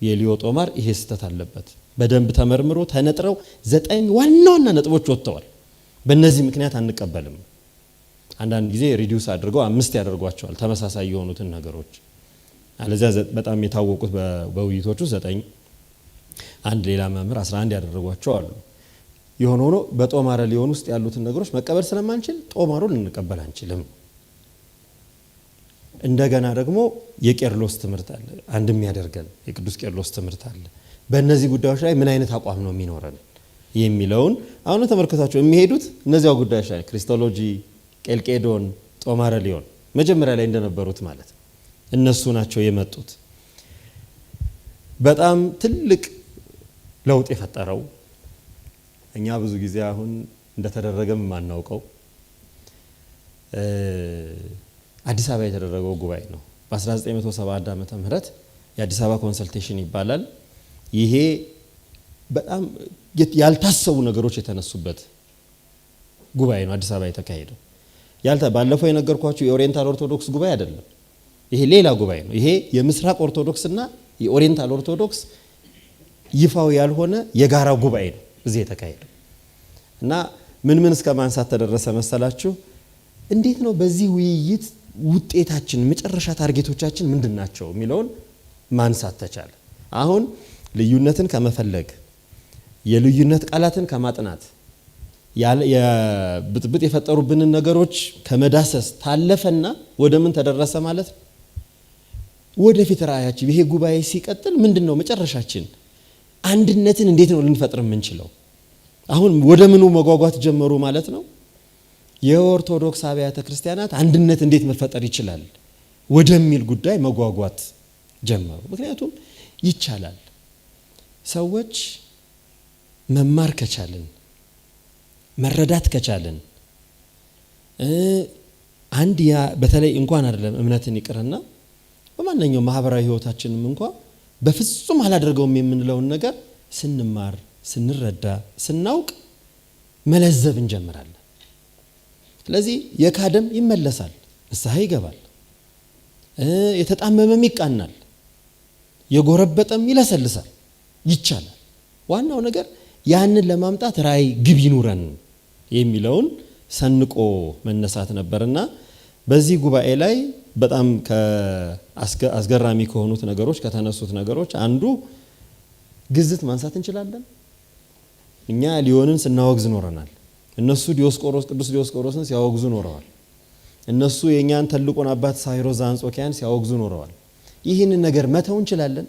የሊዮ ጦማር ይሄ ስህተት አለበት። በደንብ ተመርምሮ ተነጥረው 9 ዋና ዋና ነጥቦች ወጥተዋል። በእነዚህ ምክንያት አንቀበልም። አንዳንድ ጊዜ reduce አድርገው 5 ያደርጓቸዋል ተመሳሳይ የሆኑትን ነገሮች። አለዚያ በጣም የታወቁት በውይይቶቹ 9፣ አንድ ሌላ መምህር 11 ያደረጓቸው አሉ። የሆነ ሆኖ በጦማረ ሊዮን ውስጥ ያሉትን ነገሮች መቀበል ስለማንችል ጦማሩን ልንቀበል አንችልም። እንደገና ደግሞ የቄርሎስ ትምህርት አለ፣ አንድ የሚያደርገን የቅዱስ ቄርሎስ ትምህርት አለ። በእነዚህ ጉዳዮች ላይ ምን አይነት አቋም ነው የሚኖረን የሚለውን አሁን ተመልከታቸው። የሚሄዱት እነዚያው ጉዳዮች ላይ Christology፣ ቄልቄዶን፣ ጦማረ ሊዮን መጀመሪያ ላይ እንደነበሩት ማለት ነው። እነሱ ናቸው የመጡት። በጣም ትልቅ ለውጥ የፈጠረው፣ እኛ ብዙ ጊዜ አሁን እንደተደረገም የማናውቀው፣ አዲስ አበባ የተደረገው ጉባኤ ነው። በ1971 ዓመተ ምህረት የአዲስ አበባ consultation ይባላል። ይሄ በጣም ያልታሰቡ ነገሮች የተነሱበት ጉባኤ ነው አዲስ አበባ የተካሄደው። ባለፈው የነገርኳችሁ የ Oriental ኦርቶዶክስ ጉባኤ አይደለም። ይሄ ሌላ ጉባኤ ነው። ይሄ የምስራቅ ኦርቶዶክስና የ Oriental ኦርቶዶክስ ይፋው ያልሆነ የጋራ ጉባኤ ነው እዚህ የተካሄደው። እና ምን ምን እስከ ማንሳት ተደረሰ መሰላችሁ? እንዴት ነው በዚህ ውይይት ውጤታችን፣ መጨረሻ target ኦቻችን ምንድን ናቸው የሚለውን ማንሳት ተቻለ። አሁን ልዩነትን ከመፈለግ፣ የልዩነት ቃላትን ከማጥናት፣ ብጥብጥ የፈጠሩብንን ነገሮች ከመዳሰስ ታለፈና ወደ ምን ተደረሰ ማለት ነው? ወደፊት ራእያችን ይሄ ጉባኤ ሲቀጥል ምንድን ነው መጨረሻችን? አንድነትን እንዴት ነው ልንፈጥር የምንችለው? አሁን ወደ ምኑ መጓጓት ጀመሩ ማለት ነው? የኦርቶዶክስ አብያተ ክርስቲያናት አንድነት እንዴት መፈጠር ይችላል ወደሚል ጉዳይ መጓጓት ጀመሩ። ምክንያቱም ይቻላል። ሰዎች መማር ከቻልን፣ መረዳት ከቻልን፣ አንድ ያ በተለይ እንኳን አይደለም እምነትን ይቅርና በማንኛውም ማህበራዊ ህይወታችንም እንኳ በፍጹም አላደርገውም የምንለውን ነገር ስንማር፣ ስንረዳ፣ ስናውቅ መለዘብ እንጀምራለን። ስለዚህ የካደም ይመለሳል፣ ንስሐ ይገባል፣ የተጣመመም ይቃናል፣ የጎረበጠም ይለሰልሳል። ይቻላል። ዋናው ነገር ያንን ለማምጣት ራእይ ግብ ይኑረን የሚለውን ሰንቆ መነሳት ነበርና በዚህ ጉባኤ ላይ በጣም አስገራሚ ከሆኑት ነገሮች፣ ከተነሱት ነገሮች አንዱ ግዝት ማንሳት እንችላለን። እኛ ሊዮንን ስናወግዝ ኖረናል። እነሱ ዲዮስቆሮስ፣ ቅዱስ ዲዮስቆሮስን ሲያወግዙ ኖረዋል። እነሱ የእኛን ትልቁን አባት ሳይሮስ ዘአንጾኪያን ሲያወግዙ ኖረዋል። ይህንን ነገር መተው እንችላለን።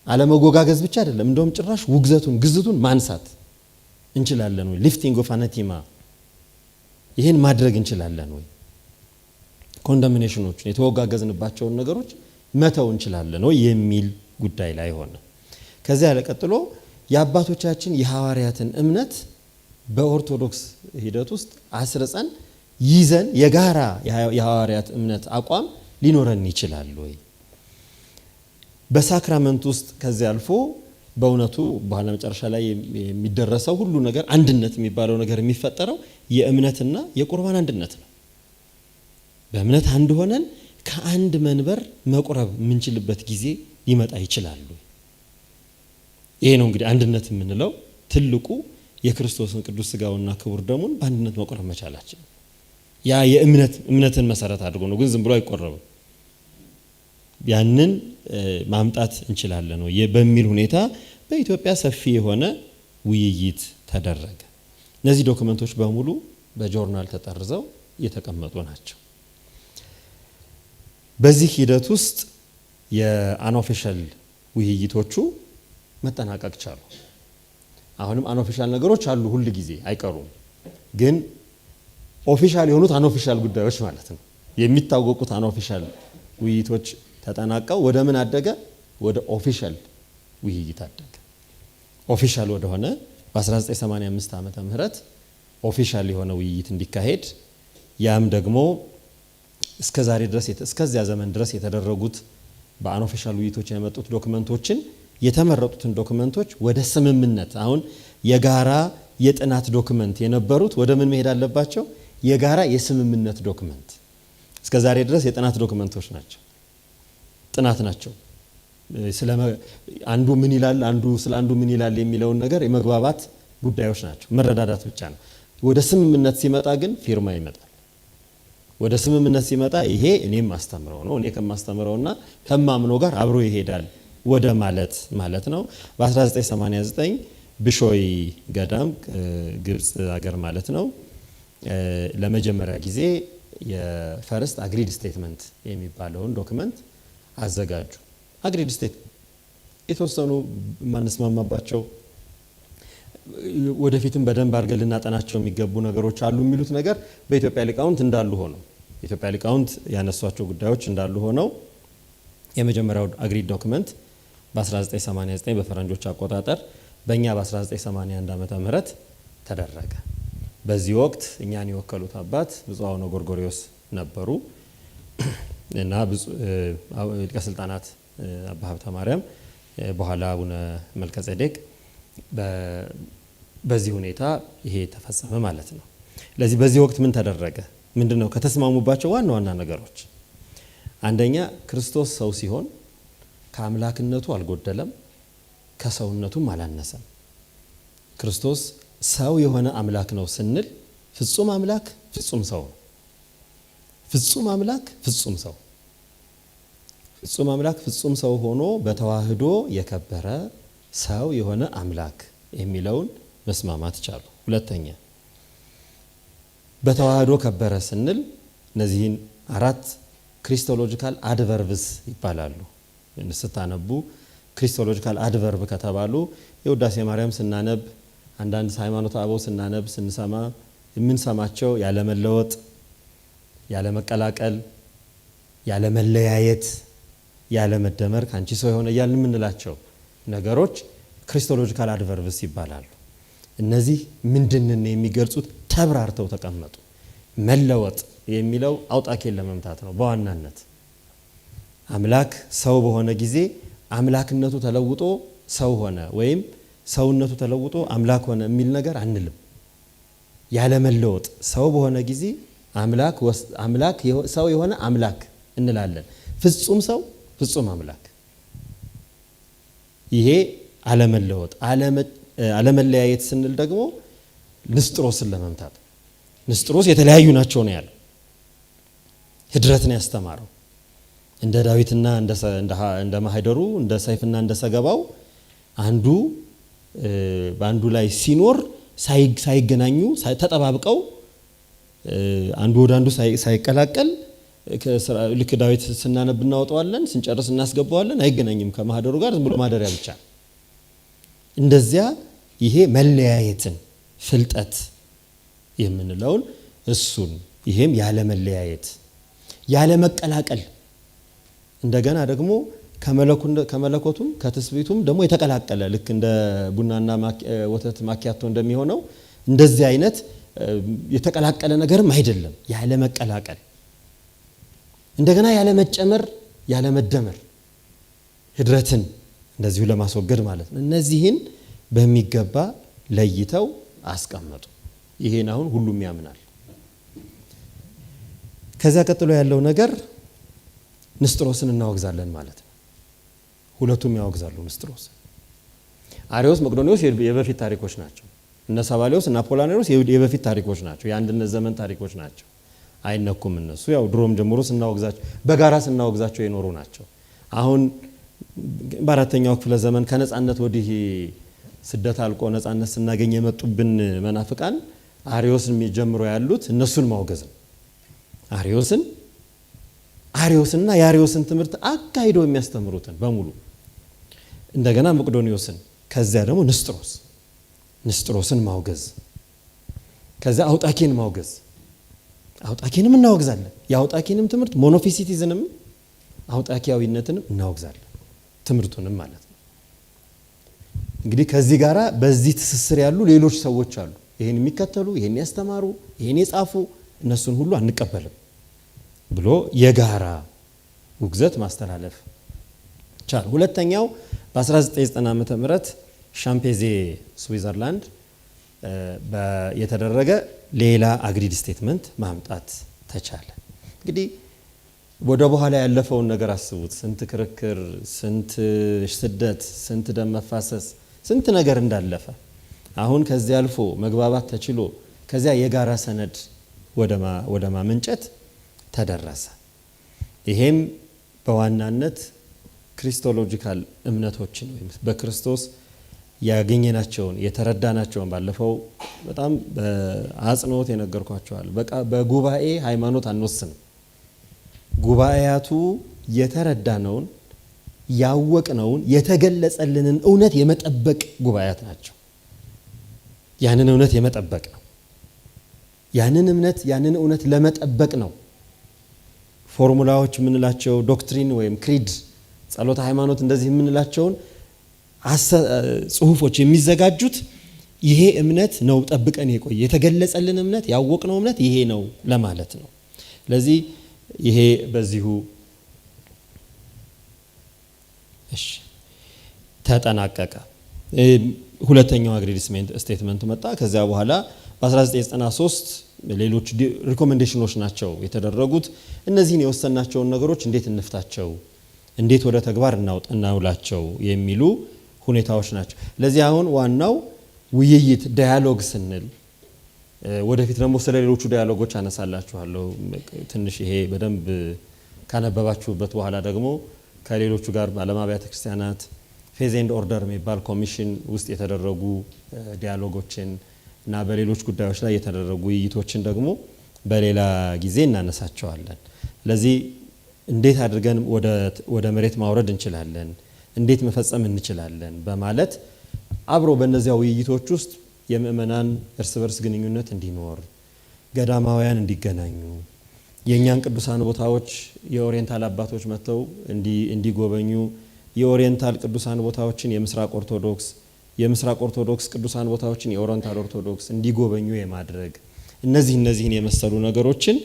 አለመወጋገዝ ብቻ አይደለም፣ እንደውም ጭራሽ ውግዘቱን፣ ግዝቱን ማንሳት እንችላለን ወይ? Lifting of anathema፣ ይህን ማድረግ እንችላለን ወይ? Condemnation ኦችን፣ የተወጋገዝንባቸውን ነገሮች መተው እንችላለን ወይ የሚል ጉዳይ ላይ ሆነ። ከዚያ ቀጥሎ የአባቶቻችን የሐዋርያትን እምነት በኦርቶዶክስ ሂደት ውስጥ አስርጸን ይዘን የጋራ የሐዋርያት እምነት አቋም ሊኖረን ይችላል ወይ? በ sacrament ውስጥ ከዚያ አልፎ በእውነቱ በኋላ መጨረሻ ላይ የሚደረሰው ሁሉ ነገር፣ አንድነት የሚባለው ነገር የሚፈጠረው የእምነትና የቁርባን አንድነት ነው። በእምነት አንድ ሆነን ከአንድ መንበር መቁረብ የምንችልበት ጊዜ ሊመጣ ይችላሉ። ይሄ ነው እንግዲህ አንድነት የምንለው፣ ትልቁ የክርስቶስን ቅዱስ ስጋውና ክቡር ደሙን በአንድነት መቁረብ መቻላችን። ያ የእምነት እምነትን መሰረት አድርጎ ነው፣ ግን ዝም ብሎ አይቆረብም። ያንን ማምጣት እንችላለን ወይ በሚል ሁኔታ በኢትዮጵያ ሰፊ የሆነ ውይይት ተደረገ። እነዚህ document ኦች በሙሉ በጆርናል ተጠርዘው የተቀመጡ ናቸው። በዚህ ሂደት ውስጥ የ unofficial ውይይቶቹ መጠናቀቅ ቻሉ። አሁንም unofficial ነገሮች አሉ፣ ሁል ጊዜ አይቀሩም። ግን official የሆኑት unofficial ጉዳዮች ማለት ነው፣ የሚታወቁት unofficial ውይይቶች ተጠናቀው ወደ ምን አደገ? ወደ official ውይይት አደገ። Official ወደሆነ በ1985 ዓመተ ምህረት official የሆነ ውይይት እንዲካሄድ፣ ያም ደግሞ እስከ ዛሬ ድረስ፣ እስከዚያ ዘመን ድረስ የተደረጉት በ unofficial ውይይቶች የመጡት document ኦችን፣ የተመረጡትን document ኦች ወደ ስምምነት፣ አሁን የጋራ የጥናት document የነበሩት ወደ ምን መሄድ አለባቸው? የጋራ የስምምነት document። እስከ ዛሬ ድረስ የጥናት document ኦች ናቸው፣ ጥናት ናቸው። ስለ አንዱ ምን ይላል፣ አንዱ ስለ አንዱ ምን ይላል የሚለውን ነገር የመግባባት ጉዳዮች ናቸው። መረዳዳት ብቻ ነው። ወደ ስምምነት ሲመጣ ግን ፊርማ ይመጣል። ወደ ስምምነት ሲመጣ ይሄ እኔም ማስተምረው ነው፣ እኔ ከማስተምረውና ከማምነው ጋር አብሮ ይሄዳል ወደ ማለት ማለት ነው። በ1989 ብሾይ ገዳም፣ ግብጽ ሀገር ማለት ነው፣ ለመጀመሪያ ጊዜ የ first agreed statement የሚባለውን document አዘጋጁ። Agreed state የተወሰኑ የማንስማማባቸው፣ ወደፊትም በደንብ አድርገን ልናጠናቸው የሚገቡ ነገሮች አሉ የሚሉት ነገር በኢትዮጵያ ሊቃውንት እንዳሉ ሆነው፣ የኢትዮጵያ ሊቃውንት ያነሷቸው ጉዳዮች እንዳሉ ሆነው፣ የመጀመሪያው agreed document በ1989 በፈረንጆች አቆጣጠር፣ በእኛ በ1981 ዓመተ ምህረት ተደረገ። በዚህ ወቅት እኛን የወከሉት አባት ብፁዕ አቡነ ጎርጎርዮስ ነበሩ እና ሊቀ ስልጣናት አባ ሀብተ ማርያም፣ በኋላ አቡነ መልከጼዴቅ። በዚህ ሁኔታ ይሄ ተፈጸመ ማለት ነው። ለዚህ በዚህ ወቅት ምን ተደረገ? ምንድን ነው ከተስማሙባቸው ዋና ዋና ነገሮች? አንደኛ፣ ክርስቶስ ሰው ሲሆን ከአምላክነቱ አልጎደለም፣ ከሰውነቱም አላነሰም። ክርስቶስ ሰው የሆነ አምላክ ነው ስንል ፍጹም አምላክ ፍጹም ሰው ነው። ፍጹም አምላክ ፍጹም ሰው፣ ፍጹም አምላክ ፍጹም ሰው ሆኖ በተዋህዶ የከበረ ሰው የሆነ አምላክ የሚለውን መስማማት ቻሉ። ሁለተኛ በተዋህዶ ከበረ ስንል እነዚህን አራት Christological adverbs ይባላሉ። ስታነቡ Christological adverb ከተባሉ የውዳሴ ማርያም ስናነብ፣ አንዳንድ ሃይማኖተ አበው ስናነብ ስንሰማ የምንሰማቸው ያለመለወጥ፣ ያለመቀላቀል፣ ያለመለያየት፣ ያለመደመር፣ ከአንቺ ሰው የሆነ እያልን የምንላቸው ነገሮች Christological adverbs ይባላሉ። እነዚህ ምንድንን የሚገልጹት ተብራርተው ተቀመጡ። መለወጥ የሚለው አውጣኬን ለመምታት ነው በዋናነት። አምላክ ሰው በሆነ ጊዜ አምላክነቱ ተለውጦ ሰው ሆነ ወይም ሰውነቱ ተለውጦ አምላክ ሆነ የሚል ነገር አንልም። ያለመለወጥ ሰው በሆነ ጊዜ አምላክ ሰው የሆነ አምላክ እንላለን። ፍጹም ሰው ፍጹም አምላክ። ይሄ አለመለወጥ። አለመለያየት ስንል ደግሞ ንስጥሮስን ለመምታት፣ ንስጥሮስ የተለያዩ ናቸው ነው ያለው። ህድረት ነው ያስተማረው። እንደ ዳዊትና እንደ ማህደሩ፣ እንደ ሰይፍና እንደ ሰገባው አንዱ በአንዱ ላይ ሲኖር ሳይገናኙ ተጠባብቀው አንዱ ወደ አንዱ ሳይቀላቀል፣ ልክ ዳዊት ስናነብ እናወጣዋለን፣ ስንጨርስ እናስገባዋለን፣ አይገናኝም ከማህደሩ ጋር፣ ዝም ብሎ ማደሪያ ብቻ። እንደዚያ ይሄ መለያየትን ፍልጠት የምንለውን እሱን፣ ይሄም ያለመለያየት፣ ያለመቀላቀል፣ እንደገና ደግሞ ከመለኮቱም ከትስብእቱም ደግሞ የተቀላቀለ፣ ልክ እንደ ቡናና ወተት ማኪያቶ እንደሚሆነው እንደዚህ አይነት የተቀላቀለ ነገርም አይደለም። ያለመቀላቀል፣ እንደገና ያለመጨመር፣ ያለመደመር፣ ህድረትን እንደዚሁ ለማስወገድ ማለት ነው። እነዚህን በሚገባ ለይተው አስቀመጡ። ይሄን አሁን ሁሉም ያምናል። ከዚያ ቀጥሎ ያለው ነገር ንስጥሮስን እናወግዛለን ማለት ነው። ሁለቱም ያወግዛሉ ንስጥሮስን። አሪዮስ መቅዶኒዎስ የበፊት ታሪኮች ናቸው። እነ ሰባሊዮስ እና አፖላኔሮስ የበፊት ታሪኮች ናቸው። የአንድነት ዘመን ታሪኮች ናቸው። አይነኩም እነሱ፣ ያው ድሮም ጀምሮ ስናወግዛቸው፣ በጋራ ስናወግዛቸው የኖሩ ናቸው። አሁን በአራተኛው ክፍለ ዘመን ከነጻነት ወዲህ፣ ስደት አልቆ ነጻነት ስናገኝ የመጡብን መናፍቃን አሪዮስን ጀምሮ ያሉት እነሱን ማውገዝ ነው። አሪዮስንና የአሪዮስን ትምህርት አካሂደው የሚያስተምሩትን በሙሉ፣ እንደገና መቅዶኒዎስን፣ ከዚያ ደግሞ ንስጥሮስን ማውገዝ፣ ከዚያ አውጣኬን ማውገዝ። አውጣኬንም እናወግዛለን። የአውጣኬንም ትምህርት Monophysitism ንም አውጣኪያዊነትንም እናወግዛለን፣ ትምህርቱንም ማለት ነው። እንግዲህ ከዚህ ጋራ በዚህ ትስስር ያሉ ሌሎች ሰዎች አሉ። ይሄን የሚከተሉ፣ ይሄን ያስተማሩ፣ ይሄን የጻፉ፣ እነሱን ሁሉ አንቀበልም ብሎ የጋራ ውግዘት ማስተላለፍ ቻለ። ሁለተኛው በ1990 ዓመተ ምህረት ሻምፔዜ ስዊዘርላንድ የተደረገ ሌላ agreed statement ማምጣት ተቻለ። እንግዲህ ወደ በኋላ ያለፈውን ነገር አስቡት። ስንት ክርክር፣ ስንት ስደት፣ ስንት ደም መፋሰስ፣ ስንት ነገር እንዳለፈ፣ አሁን ከዚያ አልፎ መግባባት ተችሎ ከዚያ የጋራ ሰነድ ወደ ማመንጨት ተደረሰ። ይሄም በዋናነት Christological እምነቶችን ወይም በክርስቶስ ያገኘናቸውን፣ የተረዳናቸውን፣ ባለፈው በጣም በአጽንኦት የነገርኳቸዋል። በቃ በጉባኤ ሃይማኖት አንወስንም። ጉባኤያቱ የተረዳነውን፣ ያወቅነውን፣ የተገለጸልንን እውነት የመጠበቅ ጉባኤያት ናቸው። ያንን እውነት የመጠበቅ ነው። ያንን እምነት፣ ያንን እውነት ለመጠበቅ ነው። ፎርሙላዎች የምንላቸው doctrine ወይም creed፣ ጸሎተ ሃይማኖት እንደዚህ የምንላቸውን ጽሁፎች የሚዘጋጁት ይሄ እምነት ነው ጠብቀን የቆየ፣ የተገለጸልን እምነት፣ ያወቅነው እምነት ይሄ ነው ለማለት ነው። ስለዚህ ይሄ በዚሁ እሺ ተጠናቀቀ። ሁለተኛው agreed statement መጣ። ከዚያ በኋላ በ1993 ሌሎች recommendation ኖች ናቸው የተደረጉት። እነዚህን የወሰናቸውን ነገሮች እንዴት እንፍታቸው፣ እንዴት ወደ ተግባር እናውላቸው የሚሉ ሁኔታዎች ናቸው። ለዚህ አሁን ዋናው ውይይት dialogue ስንል፣ ወደፊት ደግሞ ስለ ሌሎቹ dialogue ኦች አነሳላችኋለሁ። ትንሽ ይሄ በደንብ ካነበባችሁበት በኋላ ደግሞ ከሌሎቹ ጋር ዓለም አብያተ ክርስቲያናት፣ Faith and Order የሚባል ኮሚሽን ውስጥ የተደረጉ dialogue ኦችን እና በሌሎች ጉዳዮች ላይ የተደረጉ ውይይቶችን ደግሞ በሌላ ጊዜ እናነሳቸዋለን። ስለዚህ እንዴት አድርገን ወደ መሬት ማውረድ እንችላለን፣ እንዴት መፈጸም እንችላለን በማለት አብሮ በእነዚያ ውይይቶች ውስጥ የምእመናን እርስ በርስ ግንኙነት እንዲኖር፣ ገዳማውያን እንዲገናኙ፣ የእኛን ቅዱሳን ቦታዎች የ Oriental አባቶች መጥተው እንዲጎበኙ፣ የ Oriental ቅዱሳን ቦታዎችን የምስራቅ ኦርቶዶክስ፣ የምስራቅ ኦርቶዶክስ ቅዱሳን ቦታዎችን የ Oriental ኦርቶዶክስ እንዲጎበኙ የማድረግ እነዚህን የመሰሉ ነገሮችን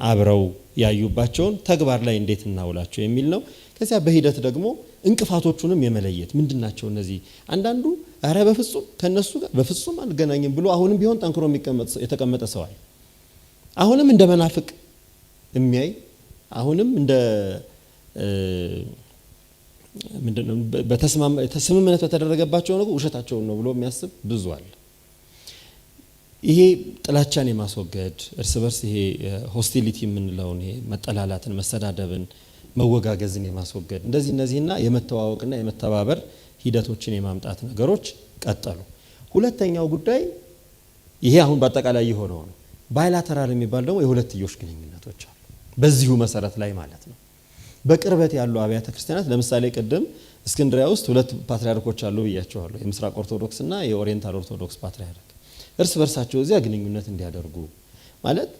አብረው ያዩባቸውን ተግባር ላይ እንዴት እናውላቸው የሚል ነው። ከዚያ በሂደት ደግሞ እንቅፋቶቹንም የመለየት ምንድናቸው እነዚህ። አንዳንዱ ኧረ በፍጹም ከነሱ ጋር በፍጹም አልገናኝም ብሎ አሁንም ቢሆን ጠንክሮ የተቀመጠ ሰው አለ። አሁንም እንደ መናፍቅ የሚያይ፣ አሁንም እንደ ምንድነው በተስማማ ስምምነት በተደረገባቸው ነገር ውሸታቸውን ነው ብሎ የሚያስብ ብዙ አለ። ይሄ ጥላቻን የማስወገድ፣ እርስ በርስ ይሄ hostility የምንለውን፣ ይሄ መጠላላትን፣ መሰዳደብን፣ መወጋገዝን የማስወገድ እንደዚህ እነዚህና የመተዋወቅና የመተባበር ሂደቶችን የማምጣት ነገሮች ቀጠሉ። ሁለተኛው ጉዳይ ይሄ አሁን በአጠቃላይ የሆነው ነው። Bilateral የሚባል ደግሞ የሁለትዮሽ ግንኙነቶች አሉ። በዚሁ መሰረት ላይ ማለት ነው። በቅርበት ያሉ አብያተ ክርስቲያናት፣ ለምሳሌ ቅድም እስክንድሪያ ውስጥ ሁለት ፓትርያርኮች አሉ ብያቸዋለሁ። የምስራቅ ኦርቶዶክስና የ Oriental ኦርቶዶክስ ፓትርያርክ እርስ በርሳቸው እዚያ ግንኙነት እንዲያደርጉ፣ ማለት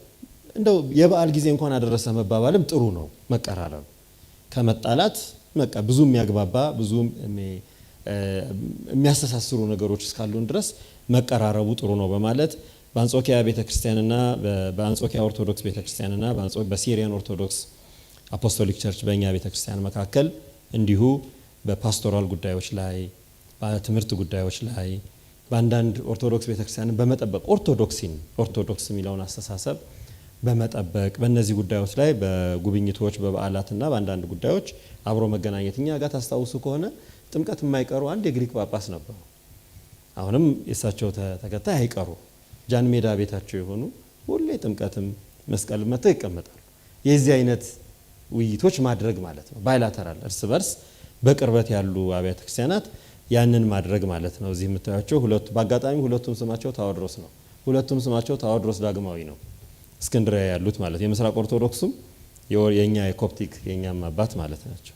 እንደው የበዓል ጊዜ እንኳን አደረሰ መባባልም ጥሩ ነው። መቀራረብ ከመጣላት በቃ ብዙ የሚያግባባ፣ ብዙ የሚያስተሳስሩ ነገሮች እስካሉን ድረስ መቀራረቡ ጥሩ ነው በማለት በአንጾኪያ ቤተክርስቲያንና በአንጾኪያ ኦርቶዶክስ ቤተክርስቲያንና በ Syrian Orthodox Apostolic Church በእኛ ቤተክርስቲያን መካከል እንዲሁ በ pastoral ጉዳዮች ላይ፣ በትምህርት ጉዳዮች ላይ፣ በአንዳንድ ኦርቶዶክስ ቤተክርስቲያንን በመጠበቅ፣ ኦርቶዶክሲን፣ ኦርቶዶክስ የሚለውን አስተሳሰብ በመጠበቅ በእነዚህ ጉዳዮች ላይ በጉብኝቶች፣ በበዓላትና በአንዳንድ ጉዳዮች አብሮ መገናኘት። እኛ ጋር ታስታውሱ ከሆነ ጥምቀት የማይቀሩ አንድ የግሪክ ጳጳስ ነበሩ። አሁንም የእሳቸው ተከታይ አይቀሩ፣ ጃን ሜዳ ቤታቸው የሆኑ ሁሌ ጥምቀትም መስቀል መጥተው ይቀመጣሉ። የዚህ አይነት ውይይቶች ማድረግ ማለት ነው። Bilateral እርስ በርስ በቅርበት ያሉ አብያተ ክርስቲያናት ያንን ማድረግ ማለት ነው። እዚህ የምታዩቸው ሁለቱ በአጋጣሚ ሁለቱም ስማቸው ታዎድሮስ ነው። ሁለቱም ስማቸው ታዎድሮስ ዳግማዊ ነው። እስክንድሪያ ያሉት ማለት የምስራቅ ኦርቶዶክሱም የኛ የኮፕቲክ የኛም አባት ማለት ናቸው።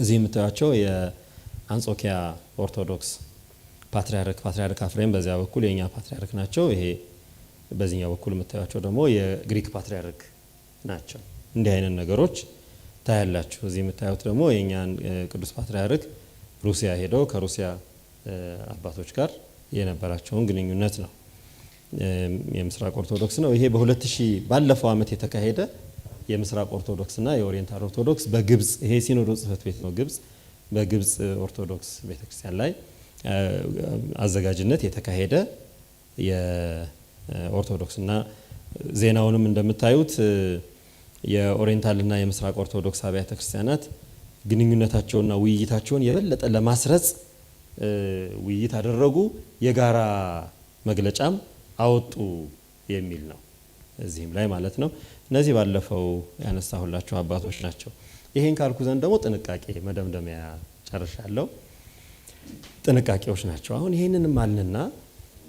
እዚህ የምታዩቸው የአንጾኪያ ኦርቶዶክስ ፓትርያርክ፣ ፓትርያርክ አፍሬም በዚያ በኩል የኛ ፓትርያርክ ናቸው። ይሄ በዚህኛው በኩል የምታዩቸው ደግሞ የግሪክ ፓትርያርክ ናቸው። እንዲህ አይነት ነገሮች ታያላችሁ። እዚህ የምታዩት ደግሞ የኛን ቅዱስ ፓትርያርክ ሩሲያ ሄደው ከሩሲያ አባቶች ጋር የነበራቸውን ግንኙነት ነው። የምስራቅ ኦርቶዶክስ ነው። ይሄ በ2000 ባለፈው አመት የተካሄደ የምስራቅ ኦርቶዶክስና የ Oriental ኦርቶዶክስ በግብጽ፣ ይሄ ሲኖዶስ ጽህፈት ቤት ነው። ግብጽ፣ በግብጽ ኦርቶዶክስ ቤተክርስቲያን ላይ አዘጋጅነት የተካሄደ የኦርቶዶክስና ዜናውንም እንደምታዩት የ Oriental ና የምስራቅ ኦርቶዶክስ አብያተ ክርስቲያናት ግንኙነታቸውና ውይይታቸውን የበለጠ ለማስረጽ ውይይት አደረጉ፣ የጋራ መግለጫም አወጡ የሚል ነው። እዚህም ላይ ማለት ነው። እነዚህ ባለፈው ያነሳሁላቸው አባቶች ናቸው። ይሄን ካልኩ ዘንድ ደግሞ ጥንቃቄ መደምደሚያ ጨርሻለሁ። ጥንቃቄዎች ናቸው። አሁን ይሄንንም አልንና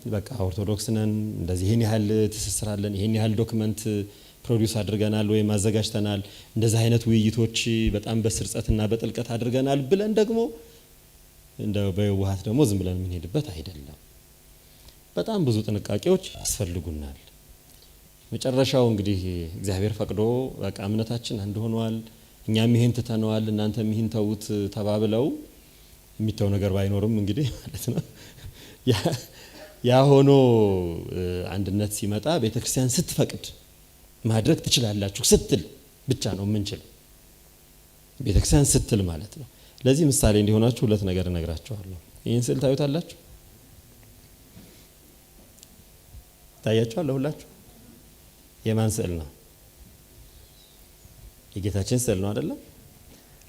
በቃ ኦርቶዶክስ ነን፣ እንደዚህ ይሄን ያህል ትስስር አለን፣ ይሄን ያህል document produce አድርገናል ወይም አዘጋጅተናል፣ እንደዚህ አይነት ውይይቶች በጣም በስርጸትና በጥልቀት አድርገናል ብለን ደግሞ እንደ በየዋሃት ደግሞ ዝም ብለን የምንሄድበት አይደለም። በጣም ብዙ ጥንቃቄዎች ያስፈልጉናል። መጨረሻው እንግዲህ እግዚአብሔር ፈቅዶ በቃ እምነታችን አንድ ሆኗል፣ እኛም ይሄን ትተነዋል፣ እናንተም ይሄን ተውት ተባብለው የሚተው ነገር ባይኖርም እንግዲህ ማለት ነው። ያ ሆኖ አንድነት ሲመጣ ቤተክርስቲያን ስትፈቅድ ማድረግ ትችላላችሁ ስትል ብቻ ነው የምንችለው። ቤተክርስቲያን ስትል ማለት ነው። ለዚህ ምሳሌ እንዲሆናችሁ ሁለት ነገር እነግራችኋለሁ። ይህን ስዕል ታዩታላችሁ? ታያችኋል? ለሁላችሁ የማን ስዕል ነው? የጌታችን ስዕል ነው አይደለም?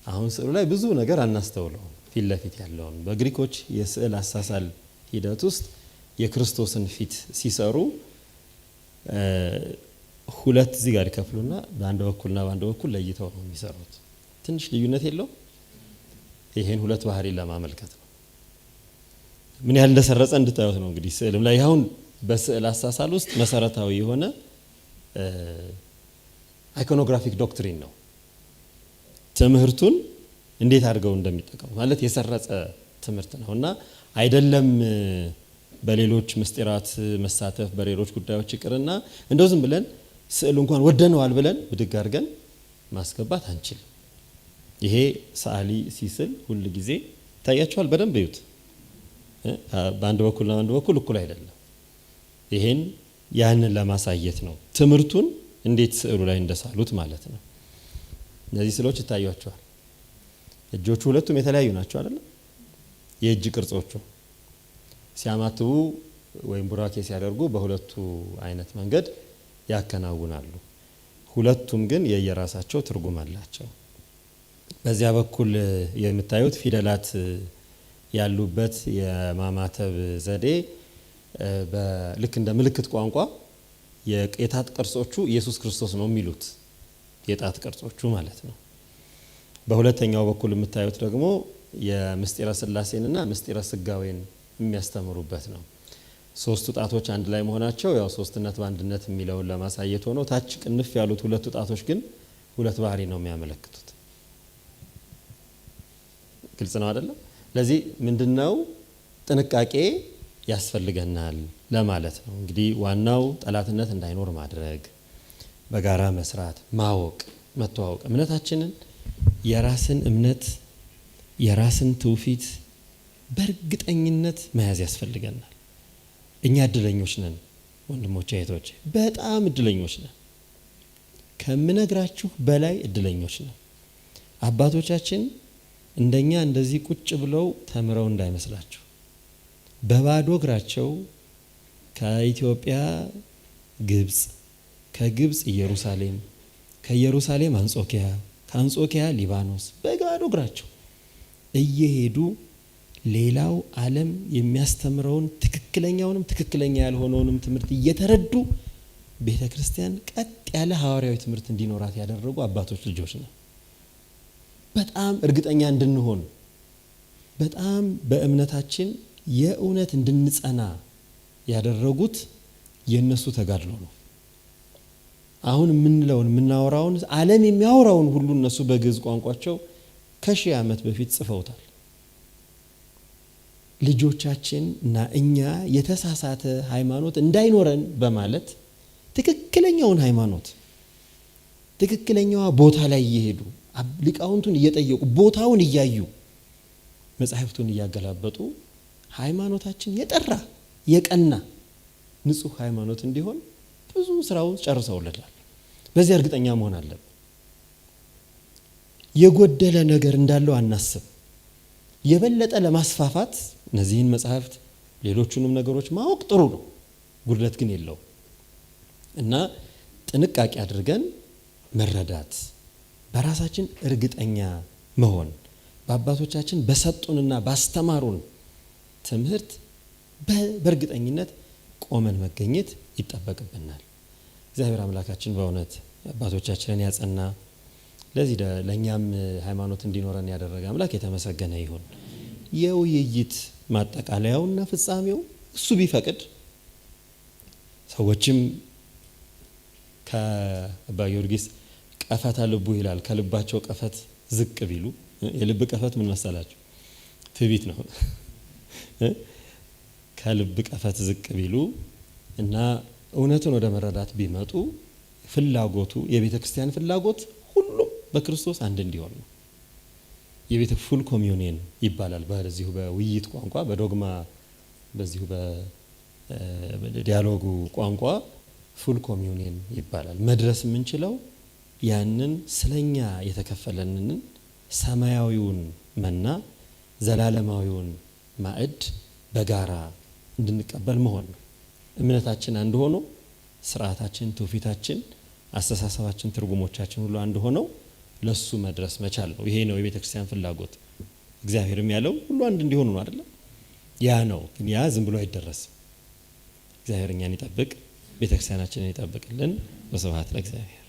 አሁን ስዕሉ ላይ ብዙ ነገር አናስተውለውም። ፊት ለፊት ያለውን በግሪኮች የስዕል አሳሳል ሂደት ውስጥ የክርስቶስን ፊት ሲሰሩ ሁለት እዚህ ጋር ይከፍሉና በአንድ በኩልና በአንድ በኩል ለይተው ነው የሚሰሩት። ትንሽ ልዩነት የለው? ይሄን ሁለት ባህሪ ለማመልከት ነው። ምን ያህል እንደሰረጸ እንድታዩት ነው። እንግዲህ ስዕልም ላይ አሁን በስዕል አሳሳል ውስጥ መሰረታዊ የሆነ iconographic doctrine ነው። ትምህርቱን እንዴት አድርገው እንደሚጠቀሙ ማለት የሰረጸ ትምህርት ነውና አይደለም በሌሎች ምስጢራት መሳተፍ በሌሎች ጉዳዮች ይቅርና እንደው ዝም ብለን ስዕሉ እንኳን ወደነዋል ብለን ብድግ አድርገን ማስገባት አንችልም። ይሄ ሰዓሊ ሲስል ሁል ጊዜ ይታያቸዋል። በደንብ እዩት። በአንድ በኩል እና በአንድ በኩል እኩል አይደለም። ይሄን ያንን ለማሳየት ነው ትምህርቱን እንዴት ስዕሉ ላይ እንደሳሉት ማለት ነው። እነዚህ ስዕሎች ይታያቸዋል። እጆቹ ሁለቱም የተለያዩ ናቸው አይደለም? የእጅ ቅርጾቹ ሲያማትቡ ወይም ቡራኬ ሲያደርጉ በሁለቱ አይነት መንገድ ያከናውናሉ። ሁለቱም ግን የየራሳቸው ትርጉም አላቸው። በዚያ በኩል የምታዩት ፊደላት ያሉበት የማማተብ ዘዴ ልክ እንደ ምልክት ቋንቋ የጣት ቅርጾቹ ኢየሱስ ክርስቶስ ነው የሚሉት የጣት ቅርጾቹ ማለት ነው። በሁለተኛው በኩል የምታዩት ደግሞ የምስጢረ ስላሴንና ምስጢረ ስጋዌን የሚያስተምሩበት ነው። ሶስቱ ጣቶች አንድ ላይ መሆናቸው ያው ሶስትነት በአንድነት የሚለውን ለማሳየት ሆኖ ታች ቅንፍ ያሉት ሁለቱ ጣቶች ግን ሁለት ባህሪ ነው የሚያመለክቱት። ግልጽ ነው አይደለም? ለዚህ ምንድነው ጥንቃቄ ያስፈልገናል ለማለት ነው። እንግዲህ ዋናው ጠላትነት እንዳይኖር ማድረግ፣ በጋራ መስራት፣ ማወቅ፣ መተዋወቅ፣ እምነታችንን የራስን እምነት የራስን ትውፊት በእርግጠኝነት መያዝ ያስፈልገናል። እኛ እድለኞች ነን ወንድሞቼ እህቶቼ፣ በጣም እድለኞች ነን። ከምነግራችሁ በላይ እድለኞች ነን። አባቶቻችን እንደኛ እንደዚህ ቁጭ ብለው ተምረው እንዳይመስላችሁ። በባዶ እግራቸው ከኢትዮጵያ ግብጽ፣ ከግብጽ ኢየሩሳሌም፣ ከኢየሩሳሌም አንጾኪያ፣ ከአንጾኪያ ሊባኖስ በባዶ እግራቸው እየሄዱ ሌላው ዓለም የሚያስተምረውን ትክክለኛውንም ትክክለኛ ያልሆነውንም ትምህርት እየተረዱ ቤተክርስቲያን ቀጥ ያለ ሐዋርያዊ ትምህርት እንዲኖራት ያደረጉ አባቶች ልጆች ነው። በጣም እርግጠኛ እንድንሆን በጣም በእምነታችን የእውነት እንድንጸና ያደረጉት የነሱ ተጋድሎ ነው። አሁን የምንለውን የምናወራውን ዓለም የሚያወራውን ሁሉ እነሱ በግዕዝ ቋንቋቸው ከሺህ ዓመት በፊት ጽፈውታል። ልጆቻችን እና እኛ የተሳሳተ ሃይማኖት እንዳይኖረን በማለት ትክክለኛውን ሃይማኖት ትክክለኛዋ ቦታ ላይ እየሄዱ ሊቃውንቱን እየጠየቁ ቦታውን እያዩ መጻሕፍቱን እያገላበጡ ሃይማኖታችን የጠራ የቀና ንጹህ ሃይማኖት እንዲሆን ብዙ ስራው ጨርሰውልናል። በዚህ እርግጠኛ መሆን አለብን። የጎደለ ነገር እንዳለው አናስብ። የበለጠ ለማስፋፋት እነዚህን መጻሕፍት ሌሎቹንም ነገሮች ማወቅ ጥሩ ነው፣ ጉድለት ግን የለውም። እና ጥንቃቄ አድርገን መረዳት፣ በራሳችን እርግጠኛ መሆን፣ በአባቶቻችን በሰጡንና ባስተማሩን ትምህርት በእርግጠኝነት ቆመን መገኘት ይጠበቅብናል። እግዚአብሔር አምላካችን በእውነት አባቶቻችንን ያጸና፣ ለዚህ ለኛም ሃይማኖት እንዲኖረን ያደረገ አምላክ የተመሰገነ ይሁን። የውይይት ማጠቃለያውና ፍጻሜው እሱ ቢፈቅድ ሰዎችም ከአባ ጊዮርጊስ ቀፈተ ልቡ ይላል፣ ከልባቸው ቀፈት ዝቅ ቢሉ። የልብ ቀፈት ምን መሰላችሁ? ትዕቢት ነው። ከልብ ቀፈት ዝቅ ቢሉ እና እውነቱን ወደ መረዳት ቢመጡ ፍላጎቱ የቤተክርስቲያን ፍላጎት ሁሉም በክርስቶስ አንድ እንዲሆን ነው። የቤተ full communion ይባላል በዚሁ በውይይት ቋንቋ፣ በዶግማ በዚሁ በ dialogue ኡ ቋንቋ full communion ይባላል። መድረስ የምንችለው ያንን ስለኛ የተከፈለንን ሰማያዊውን መና ዘላለማዊውን ማዕድ በጋራ እንድንቀበል መሆን ነው። እምነታችን አንድ ሆኖ ስርዓታችን፣ ትውፊታችን፣ አስተሳሰባችን፣ ትርጉሞቻችን ሁሉ አንድ ሆነው ለሱ መድረስ መቻል ነው። ይሄ ነው የቤተክርስቲያን ፍላጎት። እግዚአብሔርም ያለው ሁሉ አንድ እንዲሆኑ ነው አይደለም? ያ ነው። ግን ያ ዝም ብሎ አይደረስም። እግዚአብሔር እኛን ይጠብቅ፣ ቤተክርስቲያናችንን ይጠብቅልን። ወስብሐት ለእግዚአብሔር።